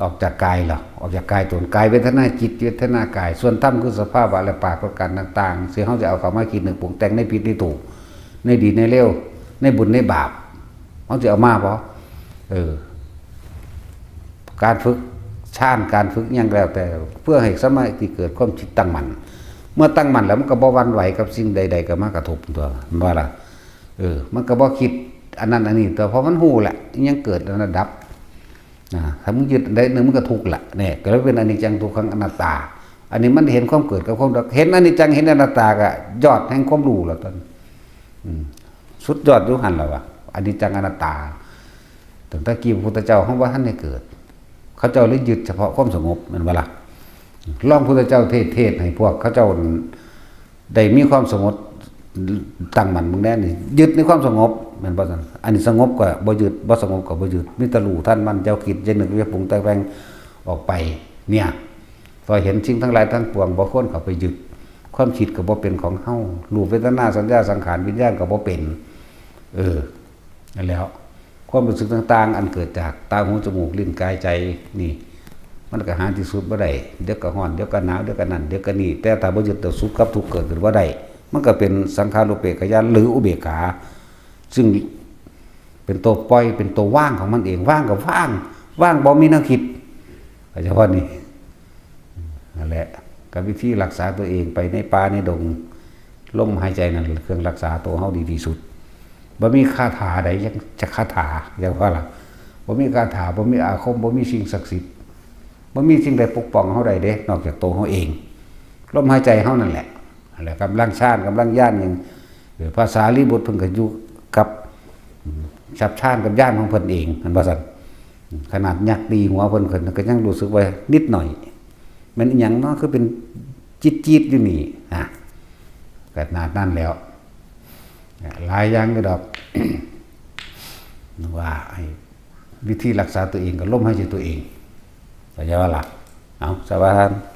ออกจากกายล่ะ ออกจากกายตน กายเวทนาจิต เวทนากาย ส่วนธรรมคือสภาวะและปรากฏการณ์ต่างๆ ซึ่งเฮาจะเอาเข้ามาคิดนึกปรุงแต่งในผิดในถูก ในดีในเลว ในบุญในบาป เฮาจะเอามาบ่ เออ การฝึกฌาน การฝึกหยังแล้วแต่ เพื่อให้สมาธิเกิดความจิตตั้งมั่น เมื่อตั้งมั่นแล้วมันก็บ่หวั่นไหวกับสิ่งใดๆก็มากระทบตัว แม่นบ่ล่ะ เออ มันก็บ่คิดอันนั้นอันนี้ตัว เพราะมันฮู้แหละ อิหยังเกิดอันนั้นดับ นะ ถ้ามึงยึดอันใดหนึ่งมันก็ทุกข์ละ เนี่ย ก็เลยเป็นอนิจจังทุกขังอนัตตา อันนี้มันเห็นความเกิดกับความดับ เห็นอนิจจัง เห็นอนัตตาก็ยอดแห่งความรู้แล้วตอน อืม สุดยอดอยู่หั่นล่ะวะ อนิจจังอนัตตา ตั้งแต่กี้พระพุทธเจ้าเฮาบ่ทันได้เกิด เขาเจ้าเลยยึดเฉพาะความสงบ แม่นบ่ล่ะ ลองพุทธเจ้าเทศน์ เทศน์ให้พวกเขาเจ้าได้มีความสงบ ตั้งมั่นเบิ่งแน่นี่ ยึดในความสงบ แม่นบ่ซั่น อันนี้สงบก็บ่ยึด บ่สงบก็บ่ยึด มีแต่รู้ทันมัน อย่าคิด อย่านึก อย่าปรุงแต่งออกไป เนี่ย พอเห็นสิ่งทั้งหลายทั้งปวง บ่ควรเข้าไปยึด ความคิดก็บ่เป็นของเฮา รูป เวทนา สัญญา สังขาร วิญญาณก็บ่เป็น เออ นั่นแหล้ว ความรู้สึกต่างๆ อันเกิดจากตา หู จมูก ลิ้น กาย ใจ นี่ มันก็หาที่สุดบ่ได้ เดี๋ยวก็ร้อน เดี๋ยวก็หนาว เดี๋ยวก็นั่น เดี๋ยวก็นี่ แต่ถ้าบ่ยึด ตัวสุขกับทุกข์เกิดขึ้นบ่ได้ มันก็เป็นสังขารูปเปกขญาณ หรืออุเบกขา ซึ่งเป็นตัวปล่อย เป็นตัวว่างของมันเอง ว่างก็ว่าง ว่างบ่มีแนวคิด เข้าใจบ่นี่ นั่นแหละ กับวิธีรักษาตัวเองไปในป่าในดง ลมหายใจนั่นแหละเครื่องรักษาตัวเฮาดีที่สุด บ่มีคาถาใดยังจะคาถา อย่างว่าล่ะ บ่มีคาถา บ่มีอาคม บ่มีสิ่งศักดิ์สิทธิ์ บ่มีสิ่งใดปกป้องเฮาได้เด้ นอกจากตัวเฮาเอง ลมหายใจเฮานั่นแหละ นั่นแหละ กำลังฌาน กำลังญาณหยัง เออ พระสารีบุตรเพิ่นก็อยู่กับ อืม ฉัพฌานกับญาณของเพิ่นเอง แม่นบ่ซั่น ขนาดยักษ์ตีหัวเพิ่น เพิ่นก็ยังรู้สึกว่านิดหน่อย แม่นอิหยังเนาะ คือเป็นจี๊ดๆอยู่นี่ อ่ะ ขนาดนั้นแล้ว หลายอย่างอยู่ดอก ว่าให้วิธีรักษาตัวเองก็ลมหายใจตัวเอง เข้าใจบ่ล่ะ เอา สวัสดี